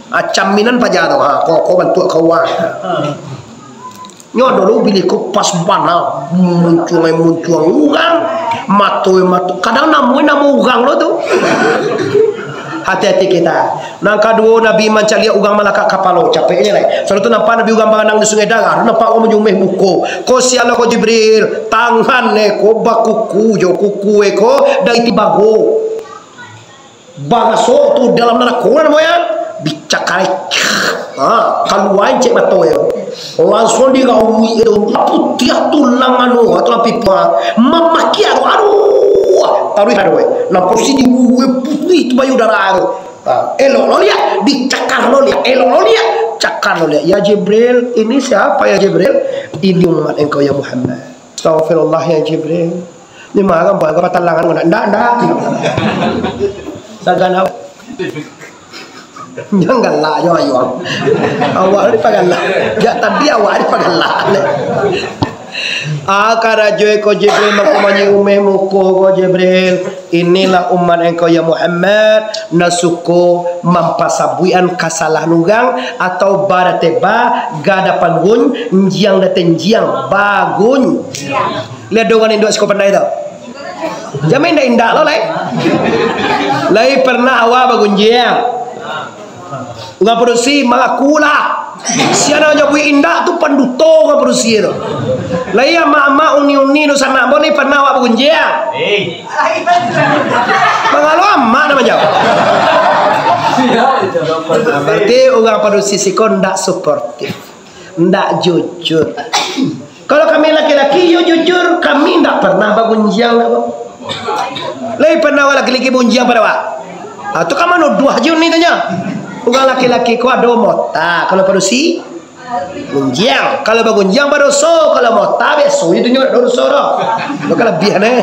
Ah, caminan paja tu. Ha, ko, ko bantuak ka urang. Nyo dulu bilik ko pas bana, muncuang ai muncuang urang, mato ai mato. Kadang namo ai namo urang lo tu. Hati-hati kita. Nan kaduo, Nabi mancaliak urang malakak kapalo, capeknyo lai. Sudah tu nampak Nabi urang baranang di Sungai Darah, nampak urang manjumeh muko. Ko sia lo ko Jibril, tangan e ko bakuku jo kuku e ko dari tibago. Baraso tu dalam narako namo e, dicakar. Ha, kalua encek mato e. Langsuang dirauik tu, putiah tulang anu, tulang pipa. Mamakiak tu, aduh, taruih anu e. Nampak si dibubuih putih tu bayu darah tu. Ha, elok lo liak, dicakar lo liak, elok lo liak, cakar lo liak. "Ya Jibril, ini siapa ya Jibril?" "Ini umat engkau ya Muhammad." "Astagfirullah ya Jibril. Ini marah apa? Apa talangan ko nak?" "Ndak, ndak." Sagan awak. Jangan galak jo ayo. Awak ni pagalak. Jak tadi awak ni pagalak. Ah, karajo ko Jibril, mako manjumeh muko ko Jibril. "Inilah umat engkau ya Muhammad, nan suko mampasabuikan kasalahan urang, atau ba dateh ba, ga dateh gunjiang, dateh gunjiang, bagun." Liek dek urang induak siko pandai tu. Jamin indak-indak lo lai. Lai pernah awak bagunjiang? Urang padusi mangaku lah. Sia nan manyabuik indak tu panduto urang padusi tu. Lai amak-amak, uni-uni, dunsanak, lai pernah awak bagunjiang? Mangalo amak nan manjawab. Berarti urang padusi siko ndak suportif, ndak jujur. Kalau kami laki-laki, yo jujur, kami ndak pernah bagunjiang doh. Lai pernah awak laki-laki bagunjiang pado awak? Ah, tu kan manuduah jo ni tanyo. Urang laki-laki ko ado mota, kalau padusi gunjiang. Kalau bagunjiang badoso, kalau mota biaso je tu nyo dak doso doh. Lo kalabiahan e.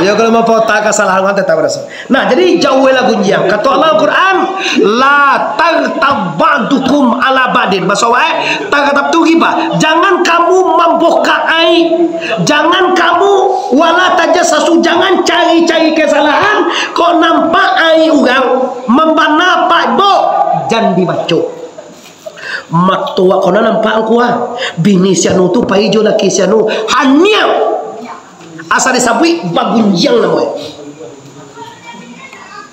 Yo kalau mampota kasalahan tetap badoso. Nah, jadi jauahilah gunjiang. Kato Allah Al-Quran, "La taghtab ba'dukum ala ba'din." Baso awak e, "Taghtab tu ghibah." Jangan kamu mambuka aib. Jangan kamu, "Wala tajassasu." Jangan cari-cari kesalahan. Kok nampak aib urang, mambana pak bo, jan dibaco. Mato awak ko nan nampak angku ah. Bini si anu tu pai jo laki si anu. Haniang. Asa disabuik bagunjiang namo e.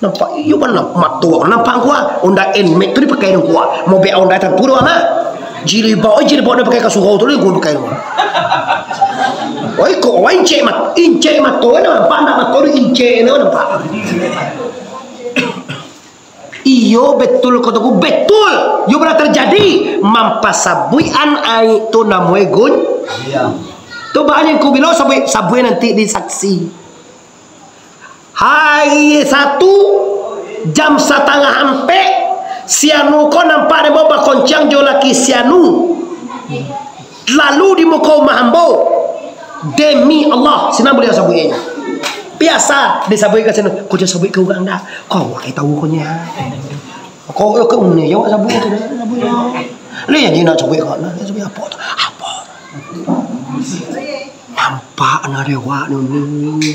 Nampak iyo bana mato awak ko nampak angku ah. Honda Nmax tu dipakai angku ah. Mobile Honda tantu doh mah. Jilbab, eh, jilbab nan pakai ka surau tu lagi pakai tu. Oi, kok wah incek mat-, incek mato nampak, ndak mato tu incek nampak. Iyo, betul katoku, betul. Iyo, pernah terjadi. Mampasabuikan aib tu namo e gun-, iya. Tu banyak ku bilo sabuik, sabuik nanti di saksi. Hari satu, jam satangah ampek, si anu ko nampak dek ambo bakoncang jo laki si anu. Lalu di muko umah ambo, demi Allah, sinan buliah sabuik inyo. Biasa disabuik ka sinan, "Ko jan sabuik ka urang dah. Ko awak e tau ko nyo." Ko, ko uni je awak sabuik tu, sabuik lah. Lai jan nak sabuik ka, nak sabuik apo tu? Apo? Nampak nak dewak ni, uni.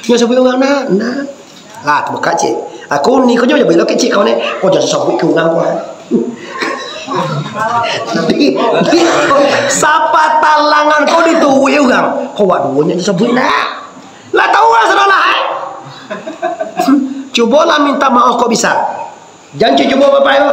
Nyo sabuik urang nak, nak. Lah, tu buka cik. Aku ni ko jo sabuik lo kecik kau ni. Ko jan sabuik ka urang ko. Di, di, sapa talangan ko dituruik urang. Ko awak duo nyo sabuik nak. Lah tau lah sudah lah, eh. Cubolah minta maaf ko bisa. Jan cubo bapak yo.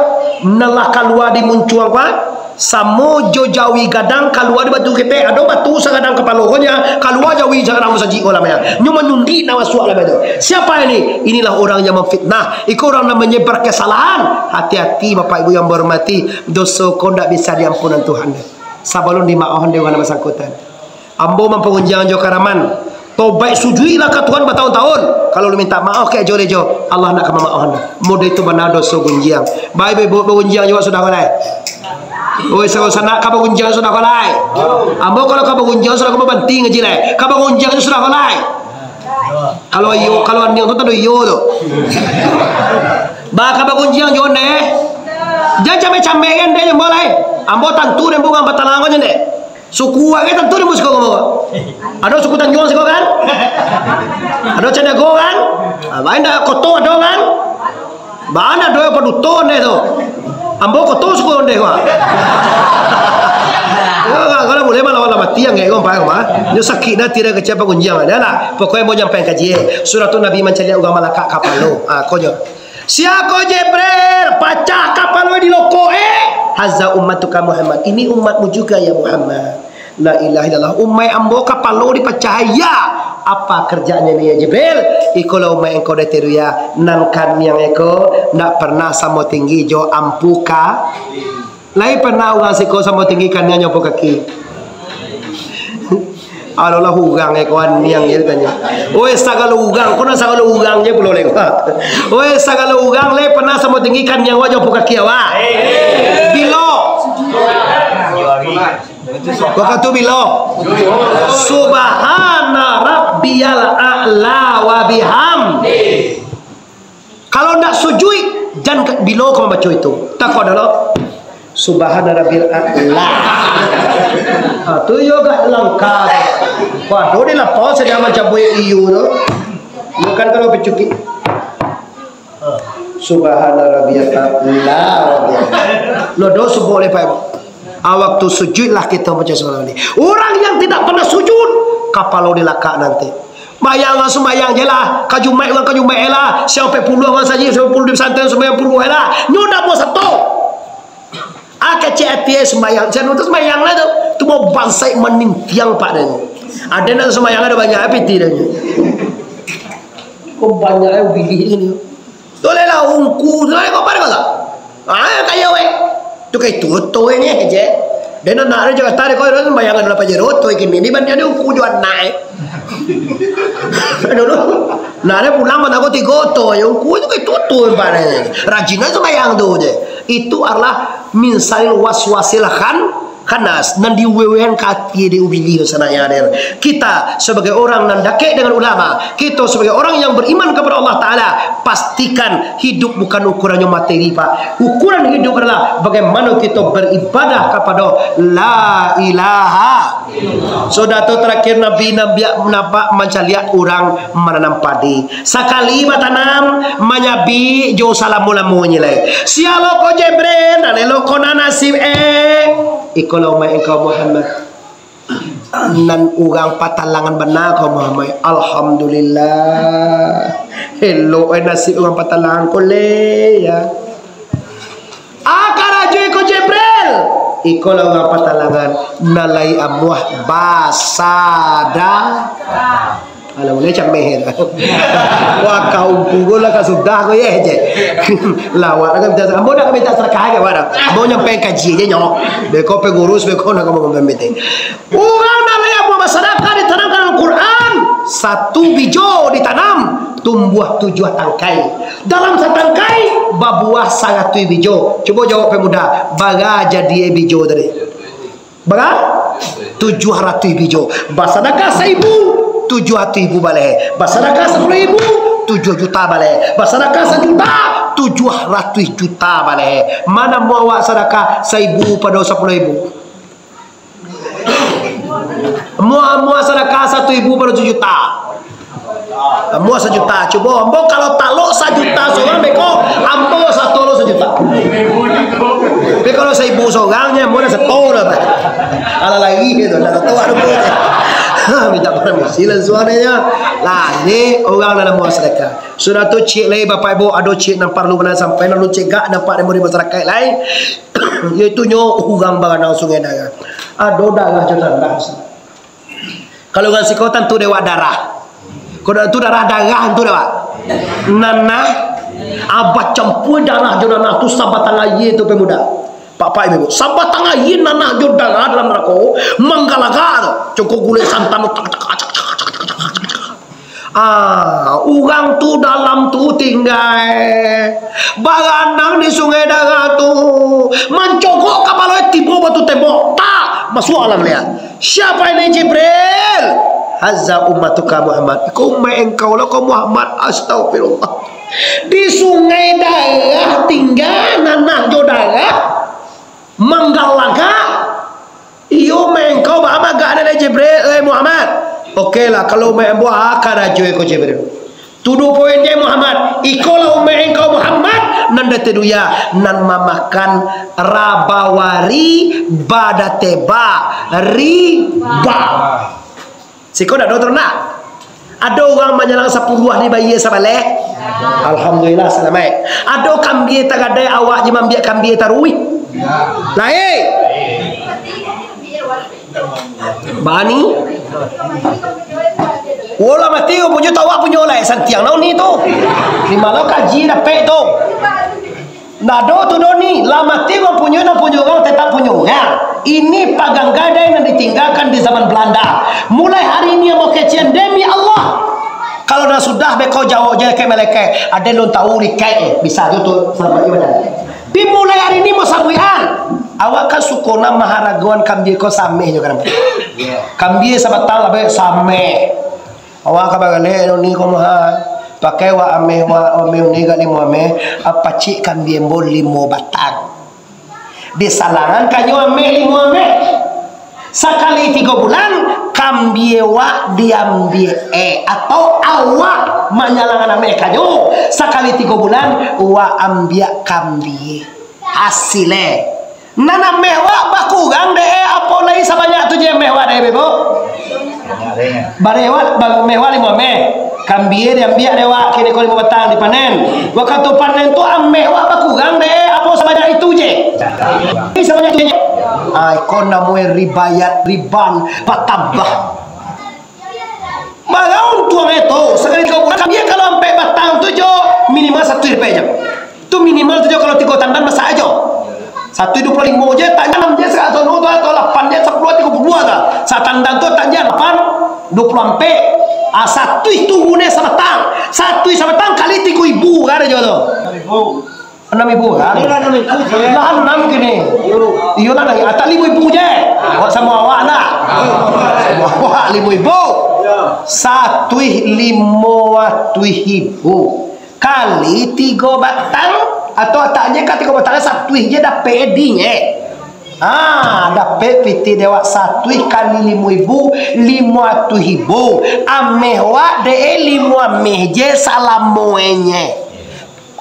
Nan lah kalua di muncuang ko, ah. Samo jo jawi gadang kalua di batu ketek. Ado batu sagadang kapalo ko nyo, kalua jawi sagadang musajik ko lah, nyo manyundi nak masuak lah tu. Siapa ini? Inilah orang yang memfitnah. Iko urang nan manyebar kesalahan. Hati-hati bapak ibu yang bahormati. Doso ko ndak bisa diampunan Tuhan. Sabalun dimaafkan dek urang nan basangkutan. Ambo mampagunjiang jo karaman. Tobaik sujuiklah ka Tuhan batahun-tahun. Kalau lu minta maaf ka ejo-ejo, Allah ndak ka mamaafkan. Mudah itu bana doso gunjiang. Baik, baik, baik, bagunjiang jo sudah ko lai. Oi, sanak ka bagunjiang sudah ko lai. Ambo kalau ka bagunjiang sudah ko banting aja lai. Ka bagunjiang sudah ko lai. Kalau iyo, kalau aniang tu tando iyo tu. Ba ka bagunjiang jo neh. Jan cameh-cameh kan deh ambo lai. Ambo tantu deh ambo urang batalangan je deh. Suku awak kan tantu di musuh kamu. Ado suku Tanjuang siko kan? Ado Caniago kan? Ah, lain dah Koto ado kan? Bana doa paduto ondeh tu. Ambo koto suko ondeh, wah. Yo, kalau boleh malah, malah mati yang kayak gompa, mah. Nyo sakik nanti dah kecil pangunjiang. Dah lah. Pokoknya mau nyampai kaji, eh. Suratun Nabi mancaliak urang malakak kapalo. Ah, konyo. Sia ko Jibril, pacah kapalo di loko, eh. Haza ummatuka Muhammad. Ini umatmu juga, ya Muhammad. La ilaha illallah. Umaik ambo kapalo dipacah, ya. Apa kerjanya ni, ya Jibril? Ikolah umaik engkau dek tiru, ya. Nan kaniang eko ndak pernah samo tinggi jo ampuka. Lai pernah urang siko samo tinggi kaniang jo ampu kaki? Alolah urang eko aniang je ditanya. Oi, sagalo urang, ko nan sagalo urang je pulo lewat. Oi, sagalo urang lai pernah samo tinggi kaniang awak jo ampu kaki awak? Bilo? Wakatu bilo? Subhana rabbiyal a'la wa bihamdi. Kalau ndak sujuik, jan ka-, bilo ka mambaco itu. Tako dulu. Subhana rabbiyal a'la. Ha, tu yo agak langka. Waduh, di lapau saja mancabuik iyo tu. Bukan kalau picukik. Subhana rabbiyal a'la. Lo do subuh lepai. Ah, waktu sujud lah kita baca subhanallah. Orang yang tidak pernah sujud, kapalo dilakak nanti. Bayang lah, sumbayang je lah. Ka Jumaik urang ka Jumaik je lah. Sampai puluah urang saji, sampai puluah di pesantren, sumbayang puluah je lah. Nyo ndak buat sato. Ah, kecek ati eh sumbayang. Sia nuntut sumbayang lah tu. Tu mau bansaik manintiang pak dia ni. Ada nak sumbayang ada banyak eh piti dia ni. Kok banyak eh pilih ini. Boleh lah ungku, boleh kau pada kau tak? Ah, kaya weh. Tu kayak tuto ini je. Dan anak dia juga tarik kau orang bayangan berapa je roto kini. Ini banyak dia ungku jual naik. Dulu, nah dia pulang mana kau tiga oto ya ungku tu kayak tuto pada. Rajin aja bayang tu je. Itu adalah min syarril waswasil khan Khanas, nan diwewehan ka ati dek Iblis sanak ya, den. Kita sebagai orang nan dakek dengan ulama, kita sebagai orang yang beriman kepada Allah Taala, pastikan hidup bukan ukurannyo materi, Pak. Ukuran hidup adalah bagaimana kita beribadah kepada La ilaha. Sudah tu terakhir Nabi, Nabi nampak mancaliak urang mananam padi. Sakali batanam, manyabik jo salamo-lamonyo lai. Sia lo ko Jibril, nan elok ko nan nasib, eh. Ikolah umaik engkau Muhammad. Nan urang patalangan bana ko Muhammad. Alhamdulillah. Elok eh nasib urang patalangan ko le, ya. Aka rajo iko Jibril. Ikolah urang patalangan. Nan lai amuah basada. Alah, mulai cameh. Wah, kau pukul lah, kau sudah kau, ye, je. Lawak lah, kan, ambo nak minta sedekah, kan, wak, dah. Ambo nyampai kaji je, nyo. Beko pengurus, beko nak ngomong pemimpin. Urang nan lai amuah basadakah ditanamkan dalam Quran, satu bijo ditanam, tumbuah tujuah tangkai. Dalam satangkai, babuah saratuih bijo. Cubo jawab pemuda, bara jadi bijo tadi? Bara? Tujuah ratuih bijo. Basadakah saibu, tujuah ratuih ribu baleh. Basadakah sapuluah ribu, tujuah juta baleh. Basadakah sajuta, tujuah ratuih juta baleh. Mana muah awak sadakah saibu pado sapuluah ribu? Muah, muah sadakah satu ribu pado sajuta. Muah sajuta, cubo ambo kalau talok sajuta sorang beko, ambo sato lo sajuta. Tapi kalau saibu sorang nyo, ambo dah sato dah, Pak. Alah lagi gitu, dah sato ado. Minta permisi lah suaranya. Lah, ini urang nan muah sadakah. Sudah tu, ciek lai, Bapak Ibu, ado ciek nan parlu bana sampai, lalu ciek gak nampak di masyarakat lain. Yaitu nyo urang baranang Sungai Darah. Ado darah jo nanah. Kalau urang siko tantu dek wak darah. Kalau tu darah-darah tu dek wak. Nanah, ah, bacampua darah jo nanah tu sabatang aia tu pemuda. Pak-pak ibu, sabatang aia nanah jo darah dalam narako, manggalagak tu. Congko gulai santan tu, tak, tak, tak, tak, tak, tak, tak, tak. Ah, urang tu dalam tu tinggai. Baranang di Sungai Darah tu. Mancogok kapalo tibo batu tembok. Tak, masuak dalam liak. Siapa ini Jibril? Haza ummatuka Muhammad. Iko umaik engkau lah ko Muhammad. Astagfirullah. Di Sungai Darah tingga nanah jo darah. Manggalagak. Iyo, umaik engkau baa magak nan dek Jibril, eh Muhammad? Oke lah, kalau umaik ambo aka rajo iko Jibril. Tuduh poin je Muhammad. Ikolah umaik engkau Muhammad, Nan date duya, nan mamakan rabawari badateba riba. Siko ndak ado tu ndak? Ado urang manyalang sapuluah dibayie sabaleh? Alhamdulillah, salamaik. Ado kambie tagadai awak je mambiak kambie taruih? Lain. Bani. Wolah mati, punyo tu awak punyo lah, santiang nau ni tu. Di mana kaji dapek tu? Ndak ado tu doh ni, lah mati mampunyoi, nan punyo urang tetap punyo urang. Ini pagang gadai nan ditinggakan di zaman Belanda. Mulai hari ini ambo kecekan demi Allah. Kalau dah sudah beko jawok je kek malaikat, ado lun tahu likai, eh, bisa jo tu selamat ibadah. Tapi mulai hari ini mau sabuikan. Awak kan suko nan maharagoan kambie ko sameh jo kan. Kambie sabatang abih sameh. Awak ka bagaleh ni ko mah. Pakai wak ameh, wak ameh ni gali mu ameh. Apa cik kambie ambo limo batang. Disalangan kanyo ameh limo ameh. Sakali tigo bulan, kambie wak diambiak, eh, atau awak manyalangan ameh kanyo. Sakali tigo bulan, wak ambiak kambie. Hasil, eh. Nan ameh wak bakurang dek, eh, apo lai sabanyak tu je ameh wak dek, Bebo? Barewat, ba-, ameh wak limo ameh. Kambie diambiak dek wak, kini ko limo batang dipanen. Wakatu panen tu ameh wak bakurang dek, eh, apo sabanyak itu je? Ini sabanyak itu je. Ah, iko namonyo ribayat, riban, batambah. Maraun tuang eto, sakali tigo bulan, kambie kalau ampek batang tu jo, minimal satu ripek jo. Tu minimal tu jo, kalau tigo tandan masak ajo. Satu duo puluah limo je, tanjang je, saratus tu, atau lapan je, sapuluah, tigo puluah tu. Satandan tu tanjang lapan, duo puluah ampek. Ah, satu itu gune sabatang. Satu sabatang kali tigo ribu, kan ajo tu. Anam ribu kan? Iyo lah, anam ribu. Lah anam kini. Iyo lah, dah, atak limo ribu je. Awak samo awak nak? Samo awak limo ribu. Satuih limo atuih ribu. Kali tigo batang, atau ataknyo ka tigo batang, satuih je dapek edinyo. Ah, dapek pitih dek wak satuih kali limo ribu, limo atuih ribu. Ameh wak dek limo ameh je salamonyo.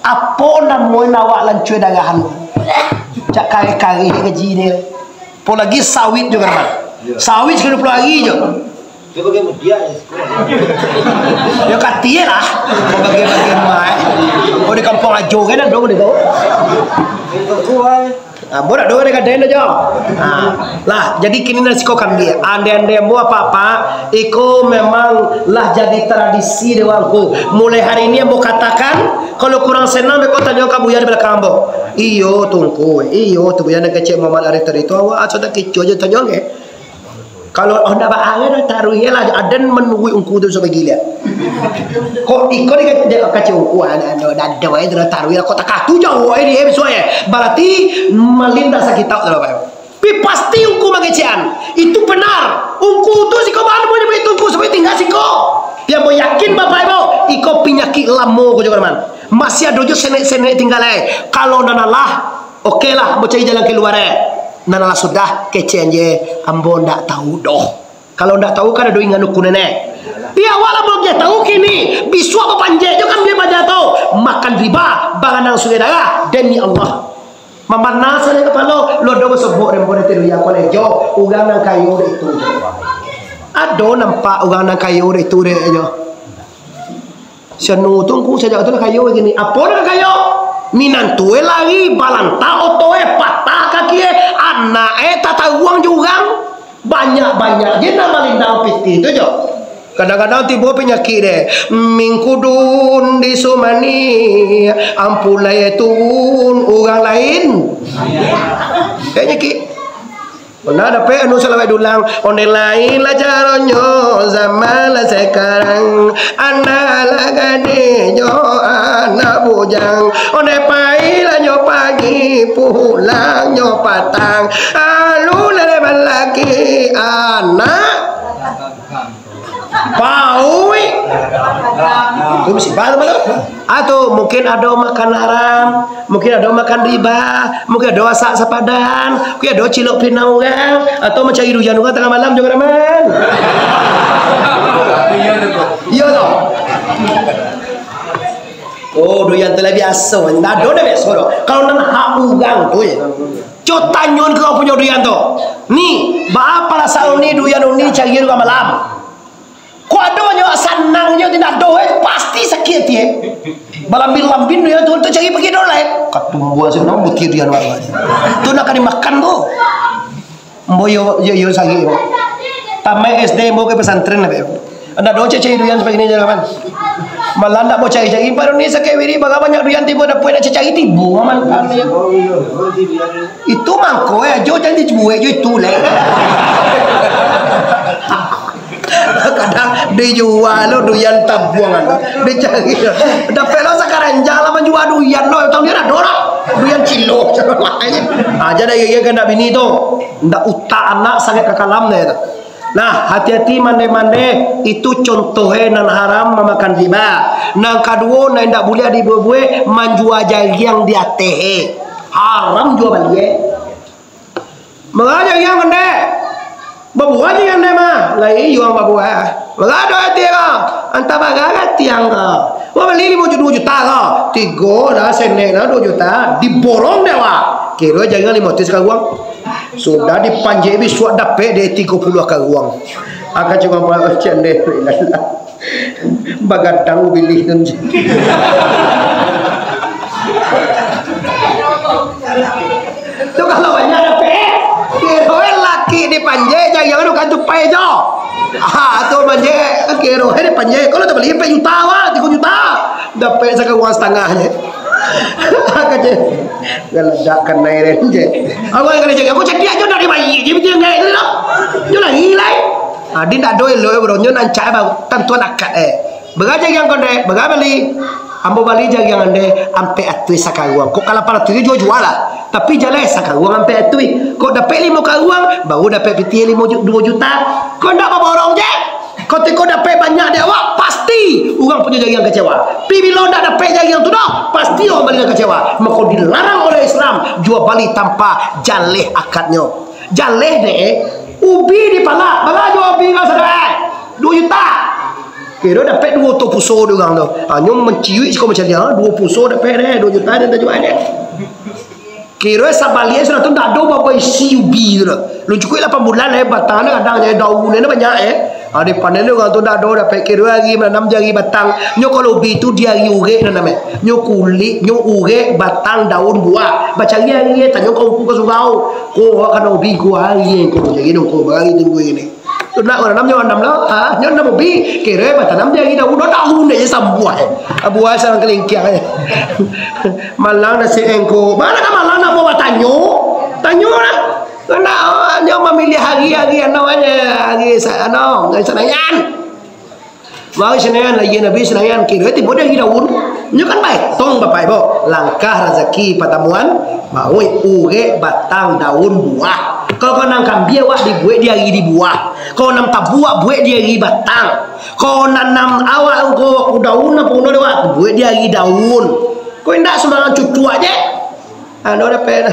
Apo namonyo awak lancua darahan? Cak kareh-kareh gaji ni. Apo lagi sawit jo kan, Bang? Sawit sakali duo puluah ari jo. Dia bagai mudiak je, sekolah. Yo, katie lah. Bagai-bagai mai. Oh, di kampuang Ajo kan ado di tu. Itu kuai. Ah, ambo dak doh dek gadai tu, Jo. Ah, lah, jadi kini nan siko kambie. Andai-andai ambo apak-apak, iko memang lah jadi tradisi dek wak angku. Mulai hari ini ambo katakan, kalau kurang senang, beko tanyo ka buya di balakang ambo. Iyo, Tungku. Iyo, tu buya nan kecek Muhammad Arif tadi tu, awak asa tak kecoh je tanyo, ke? Kalau, oh, ndak baa doh, taruih lah, aden manuruik ungku tu sampai gila. Kok iko di, di kacau ungku, ah, ado, ado, ado, eh, taruih lah, kok takatu jauah, eh, di, eh, bisuak, eh. Berarti malin dak sakitau tu, Bapak. Pi pasti ungku mangecekan. Itu benar. Ungku tu siko bahan mau nyamai ungku sampai tinggal siko. Dia mau yakin, Bapak Ibu, iko penyakit lamo ko juga, teman. Masih ado jo senek-senek tinggal, eh. Kalau nan alah, oke lah, ambo cari jalan kalua, eh. Nan alah sudah, kecekan je, ambo ndak tahu doh. Kalau ndak tahu kan ado ingan ukun nenek. Pi awak lah mau tahu kini, bisuak bapanjek jo kan dia baja tu. Makan riba, baranang sungai darah, demi Allah. Mamana sajo kapalo, lo do basobok dek ambo dek teruya ko lai jo, urang nan kayo dek itu jo. Ado nampak urang nan kayo dek itu dek jo. Si anu tu, ngku sajak tu lah kayo kini. Apo nan kayo? Minantu e lari, balantak oto e, patah kaki e, anak e tataruang jo urang. Banyak-banyak je nan malindang pitih tu jo. Kadang-kadang tibo panyakik deh. Mingkudun di sumani, ampulai turun urang lain. Kayak nyakik. Pernah dapek anu salawat dulang, onde lain lah caronyo zaman lah sekarang. Anak lah gadih jo anak bujang, onde pai lah nyo pagi, pulang nyo patang. Alu lah balaki anak. Paui. Tu musibah tu, Bang. Atau mungkin ado makan haram, mungkin ado makan riba, mungkin ado asak sapadan, mungkin ado cilok pinang urang, atau mancari duyan urang tangah malam jo karaman. Iyo tu. Oh, duyan tu lah biaso, ndak ado dah biaso doh. Kalau nan hak urang tu, eh. Cubo tanyoan ka urang punyo duyan tu. Ni, baa parasaan uni duyan uni cari urang malam? Kok ado nyo sanang nyo, indak ado, eh, pasti sakik ati, eh. Balambin-lambin duyan tu, tu cari pagi dah lah, eh. Katumbuah sinan butir duyan urang. Tu nak ka dimakan tu. Ambo yo, yo, yo, sakik, ambo. Tamaik S D, ambo ka pesantren lah, ambo. Ndak ado cari duyan sapagi ni, kawan. Malah ndak ambo cari-cari, baru ni sakik wiri, bara banyak duyan tibo, dapek nak cari tibo, aman. Itu mangko, eh, jo, jan dicubuik jo itu, leh. Kadang dijua lo duyan tabuang, anu. Dicari. Dapek lo sakaranjang lah manjua duyan lo, tau dia ado lah. Duyan cilo. Aja dah, iya, iya, kan ndak bini tu. Ndak utak anak sangat ka kalam deh tu. Nah, hati-hati mandeh-mandeh, itu contoh, eh, nan haram mamakan riba. Nan kaduo, nan indak buliah dibuek-buek, manjua jariang di ateh, eh. Haram jua bali, eh. Bara jariang kondeh? Babuah jariang kondeh mah. Lai iyo ang babuah. Bara doh ati ko? Antah bara ati ang ko. Wah bali limo juta, duo juta ko. Tigo lah, senek lah duo juta. Diborong dek wak. Kiro jariang limo ratus karuang. Sudah dipanjek bisuak dapek dek tigo puluah karuang. Akan cuma buat macam ni. Bagadang bilih tu. Tu kalau banyak dapek, kiro laki dipanjek, jariang tu kan tupai jo. Ha, tu panjek, kiro dipanjek. Kalau tabali empat juta wak, tigo juta. Dapek sakaruang satangah je. Kaje. Galadak kanai den je. Awak kena jaga. Aku cadiak je nak dibayar je, betul enggak itu dah. Nyo lagi lai. Ha, di ndak ado elok, bro. Nyo nancak, bang. Tantuan akad, eh. Bara jariang kondeh, bara bali? Ambo bali jariang kondeh ampek atuih sakaruang. Kok ka lapan atuih jua-jua lah. Tapi jaleh sakaruang ampek atuih. Kok dapek limo karuang, baru dapek pitih limo ju-, duo juta. Kok ndak baborong je? Kok tiko dapek banyak dek awak, pasti urang punyo jariang kecewa. Pi bilo ndak dapek jariang tu doh, pasti urang bali nan kecewa. Mako dilarang oleh Islam jua bali tanpa jaleh akadnyo. Jaleh dek, ubi dipalak, bara juo ubi ko sadai? Duo juta. Kiro dapek duo oto puso di urang tu. Ha, nyo manciuik siko mancaliak, ha, duo puso dapek deh, duo juta den tajual deh. Kiro sabaliak sudah tu ndak ado baba isi ubi tu doh. Lun cukuik lapan bulan eh, batang ni kadang je daun ni banyak eh. Ha, dipanen ni urang tu ndak ado dapek, kiro ari mananam je ari batang. Nyo kalau ubi tu di ari urek nanam eh. Nyo kulik, nyo urek, batang, daun, buah. Bacari ari eh, tanyo ka ungku ka surau. Ko awak kana ubi ko ari eh, ko jadi dong ko bari tunggu ini. Tu nak urang nanam nyo nanam lah. Ha, nyo nanam ubi, kiro batanam je ari daun, daun je sambuah eh. Ha, buah sarang kalingkiang eh. Malang nasi engko. Mana ka malang nak bawa tanyo? Tanyo lah. Nak, nyo mamiliah ari, ari anu aja, ari sa-, anu, ari Senayan. Mari Senayan, lahia Nabi Senayan, kiro tibo di ari daun. Nyo kan baetong, Bapak Ibu. Langkah razaki patamuan mauik, urek, batang, daun, buah. Kalau kau nan kambia awak dibuek di ari di buah. Kau nan tabuak buek di ari batang. Kau nanam awak ko daun apo guno dek awak, buek di ari daun. Kau indak sembarang cucuak je. Ado dapek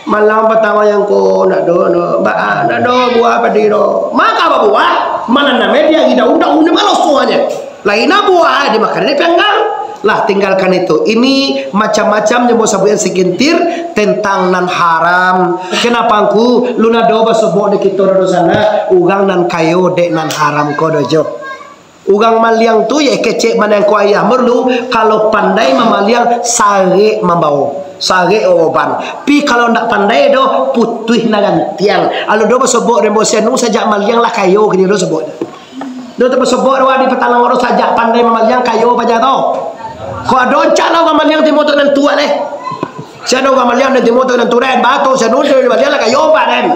malang patang wayang ko, ndak do, no. Ba, ndak do buah padi do. Maka babuah, mananam di ari daun, daun ni maloso aja. Lain buah dimakan di panggang. Lah, tinggalkan itu. Ini macam-macam yang mau sabuikan segentir tentang nan haram. Kenapa angku? Lun ado basobok di kito do sana, urang nan kayo dek nan haram ko dojo. Urang maliang tu, ye, kecek manangko ayah merlu, kalau pandai mamaliang, sarek mambao, sarek oban. Pi kalau ndak pandai doh, putuih nan rantiang. Alo do basobok dek Mbo Sianu, sajak maliang lah kayo kini do sobok. Do tu basobok doh di Patalang Oro, sajak pandai mamaliang, kayo paja to. Ko ado cak lah urang maliang timo tu nan tuak leh. Sianu urang maliang nan timo tu nan turen, bato sianu tu maliang lah kayo oban den.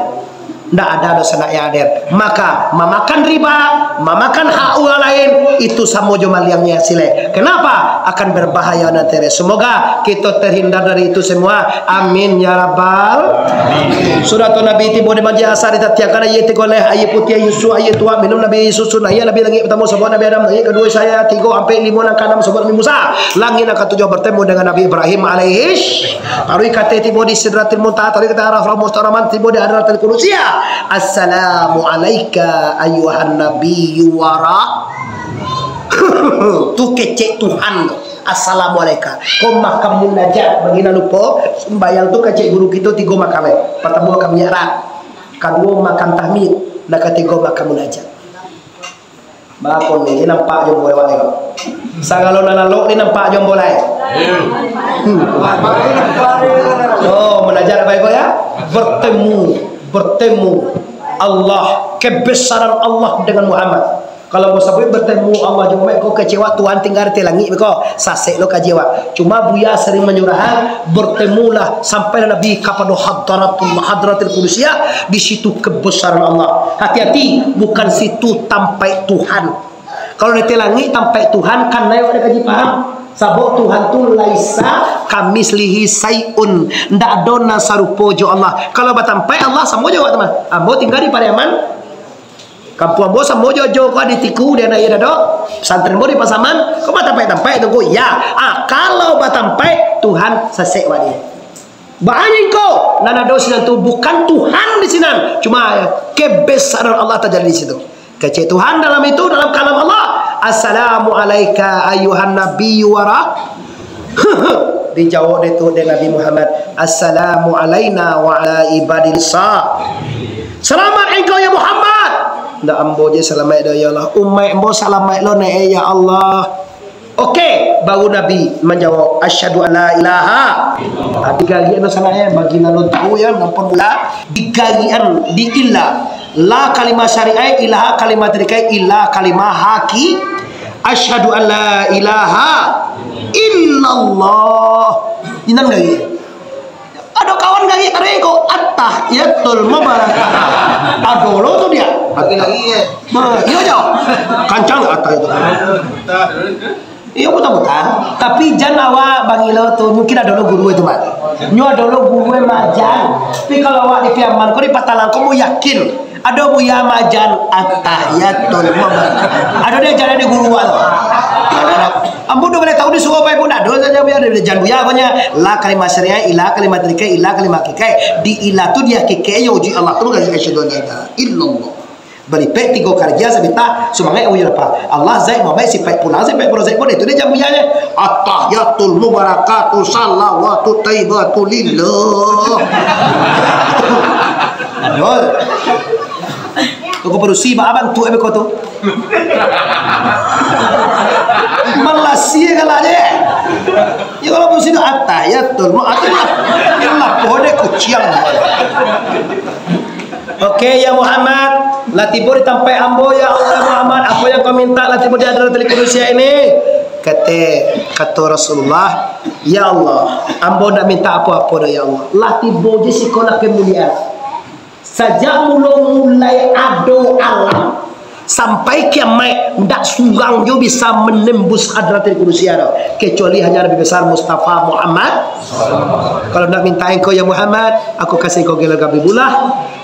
Ndak ada dosa nak yang hadir. Maka, mamakan riba, mamakan hak urang lain, itu samo jo maliangnyo hasilnyo. Kenapa? Akan berbahaya nanti. Semoga kita terhindar dari itu semua. Amin ya rabbal. Sudah tu Nabi tibo di Masjid Aqsa, ditatiangkan aia tigo leh, aia putiah, aia susu, aia tuak, minum Nabi susu, naik Nabi langik pertama, sobok Nabi Adam, langik kedua Yahya, tigo, ampek, limo, nan kaanam, sobok Nabi Musa, langik nan katujuah bertemu dengan Nabi Ibrahim alaihi. Taruih ka ateh tibo di Sidratil Muntaha, taruih ka ateh Arafah Mustawa Rahman, tibo di Hadratil Qudusia. Assalamu alaika ayyuhan nabiyyu wa ra-, tu kecek Tuhan tu. Assalamualaika. Ko makam munajat. Bagi nan lupo, sumbayang tu kecek guru kito tigo makam, eh. Partamo makam mi'raj, kaduo makam tahmid, nan katigo makam munajat. Baa ko ni, ni nampak jo ambo lewat ni ko. Sagalo nan lalok ni nampak jo ambo lai. Hmm. Oh, munajat apo iko ya? Bertemu, bertemu Allah, kebesaran Allah dengan Muhammad. Kalau ambo sabuik bertemu Allah jo Muhammad, ko kecewa Tuhan tingga di langik beko, sasek lo kaji awak. Cuma Buya sering manyurahan, bertemulah, sampailah Nabi kapado hadratul, hadratil qudusiyah, di situ kebesaran Allah. Hati-hati, bukan situ tampaik Tuhan. Kalau di langik tampaik Tuhan, kan naik awak kaji paham. Sabab Tuhan tu laisa kamitslihi syai'un, ndak ado nan sarupo jo Allah. Kalau batampaik Allah, samo jo awak tu mah. Ambo tingga di Pariaman, kampuang ambo samo jo, jo ko di Tiku, di Anak Iya Dado, pesantren ambo di Pasaman, ko batampaik-tampaik tu ko, ya. Ah, kalau batampaik, Tuhan sasek awak dia. Baa ko, nan ado sinan tu bukan Tuhan di sinan, cuma kebesaran Allah tajadi di situ. Kecek Tuhan dalam itu, dalam kalam Allah, "Assalamu alaika ayyuhan nabiyyu wa rah-," Dijawab dek tu dek Nabi Muhammad, "Assalamu alaina wa ala ibadillah." Selamat engkau ya Muhammad. Ndak ambo je salamaik doh ya Allah. Umaik ambo salamaik lo ne, eh, ya Allah. Oke, baru Nabi manjawab, "Asyhadu an la ilaha." Ah, digarian tu sanak, eh, bagi nan alun tahu ya, nan pun budak. Digarian di illa. La kalimah syariah, ilaha kalimah tarikai, illa kalimah haki. "Asyhadu an la ilaha illallah." Inan gari. Ado kawan gari tadi ko, "Attahiyatul mubarakatuh." Ado lo tu dia. Lagi-lagi, eh. Nah, iyo jo. Kancang attahiyatul. Iyo, putar-putar. Tapi jan awak bangilo tu, mungkin ado lo guru itu, Mat. Nyo ado lo guru e majan. Tapi kalau awak di Piaman ko, di Patalang ko, mu yakin. Ado buya majan attahiyatul mubarak. Ado dia jalan di guru awak tu. Ambo dah boleh tahu di suruh baik pun ado saja buya, ado jan buya apanya. La kalimah syariah, ila kalimah tarikai, ila kalimah hakikai. Di ila tu dia hakikai yang uji Allah tu, bukan asyhadu an la ilaha illallah. Baripek tigo karaja sabita, sumangaik awak lapar. Allah, Zat, Muhammad, sipaik pulang, sipaik pulang, sipaik pulang. Itu dia jan buyanya. Attahiyatul mubarakatuh, salawatu taibatu lillah. Aduh. Toko padusi, baa bantuak beko tu. Malasi galak je. Ya, kalau padusi tu, attahiyatul mu-, attahiyatul mu-, ya Allah, pohon dia kuciang. Oke, ya Muhammad, lah tibo di tampek ambo, ya Allah, ya Muhammad, apo yang kau minta lah tibo di hadratil qudusiah ini? Kate, kato Rasulullah, "Ya Allah, ambo ndak minta apo-apo doh, ya Allah. Lah tibo je siko lah kemuliaan. Sajak mulo mulai ado alam, sampai kiamaik, ndak surang jo bisa menembus hadratil qudusiah doh, kecuali hanya Nabi Besar Mustafa Muhammad. Kalau ndak minta engkau, ya Muhammad, aku kasih engkau gelar Habibullah,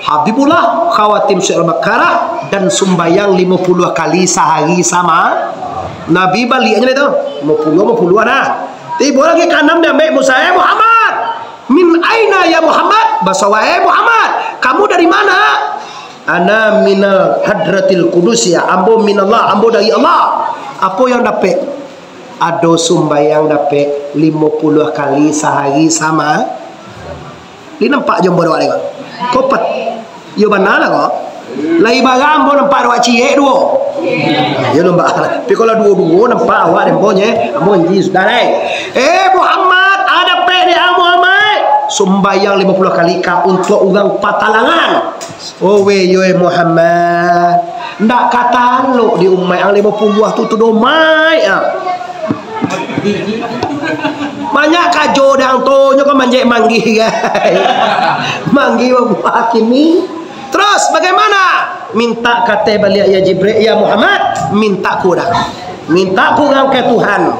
Habibullah, khawatim surah Al-Baqarah, dan sumbayang limo puluah kali sahari sama." Nabi baliaknya itu, limo puluah, limo puluah nah. Tibo lagi kaanam diambiak Musa, "Eh Muhammad, min aina ya Muhammad?" Baso, "Wahai Muhammad, kamu dari mana?" "Ana minal hadratil qudus, ya, ambo minallah, ambo dari Allah." Apo yang dapek? Ado sumbayang dapek limo puluah kali sahari sama. Lai nampak jo ambo dek awak ko? Ko pat-, iyo bana lah ko. Lai bara ambo nampak dek awak ciek duo. Iyo nampak. Tapi kalau duo-duo nampak awak dek ambo nye, ambo janji sudah lai. Eh Muhammad, ado dapek dek ang Muhammad. Sumbayang limo puluah kali ka untuak urang Patalangan. Oh weh, yo eh Muhammad. Ndak ka talok di umaik ang limo puluah tu, tu domaik ah. Banyak kajo dang tu, nyo kan manjek manggih gai. Manggih babuah kini. Terus bagaimana? Minta kateh baliak ya Jibril, ya Muhammad, minta kurang. Minta kurang ke Tuhan.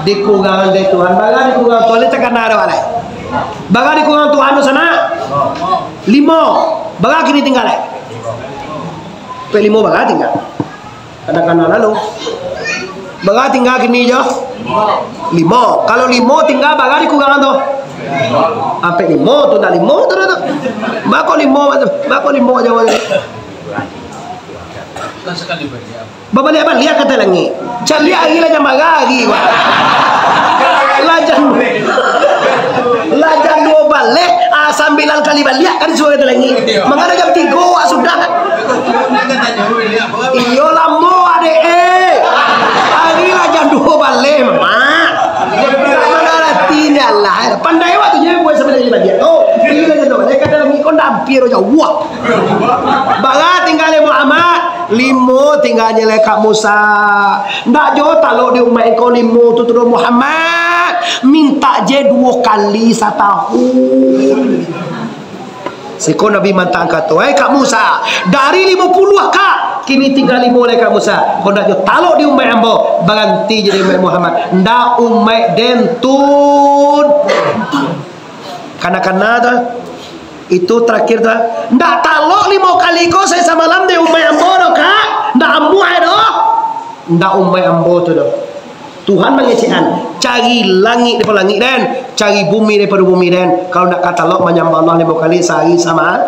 Dikurang dek Tuhan. Bara dikurang Tuhan, ni takana ado alai. Bara dikurang Tuhan tu sana? Limo. Bara kini tingga lai? Pe limo bara tingga. Kadang-kadang lalu. Bara tingga kini jo? Limo. Kalau limo tingga bara dikurangan tu? Ampek limo tu, ndak limo tu dah tu. Bako limo, bako limo jauh tu. Babaliak-baliak ka ateh langik. Caliak ari lah jan marah ari, wah. Lah jan, lah jan duo baleh, ah, sambilan kali baliak ka disuruah ka ateh langik. Mangana jam tigo wak sudah. Iyo lamo, adek, eh. Ari lah jan duo baleh, mak. Mangarati ni alah. Pandai wak tu je buat sambilan kali baliak. Oh, ari lah jan duo baleh ka ateh langik, ko ndak ampia doh, jauah. Bara tingga lai, Muhammad? Limo tingganyo lai, Kak Musa. Ndak jo talok di umaik ko limo tu, tu doh, Muhammad. Mintak je duo kali satahun. Siko Nabi mantaan kato, "Hai Kak Musa, dari limo puluah, Kak, kini tingga limo lai, Kak Musa. Ko ndak jo talok di umaik ambo, baranti je di umaik Muhammad." Ndak umaik den tu. Kana-kana tu. Itu terakhir tu. Ndak talok limo kali ko sahari samalam di umaik ambo doh, Kak. Ndak amuah doh. Ndak umaik ambo tu doh. Tuhan mangecekan, cari langik daripado langik den, cari bumi daripado bumi den. Kalau ndak ka talok manyambah Allah limo kali sahari sama-,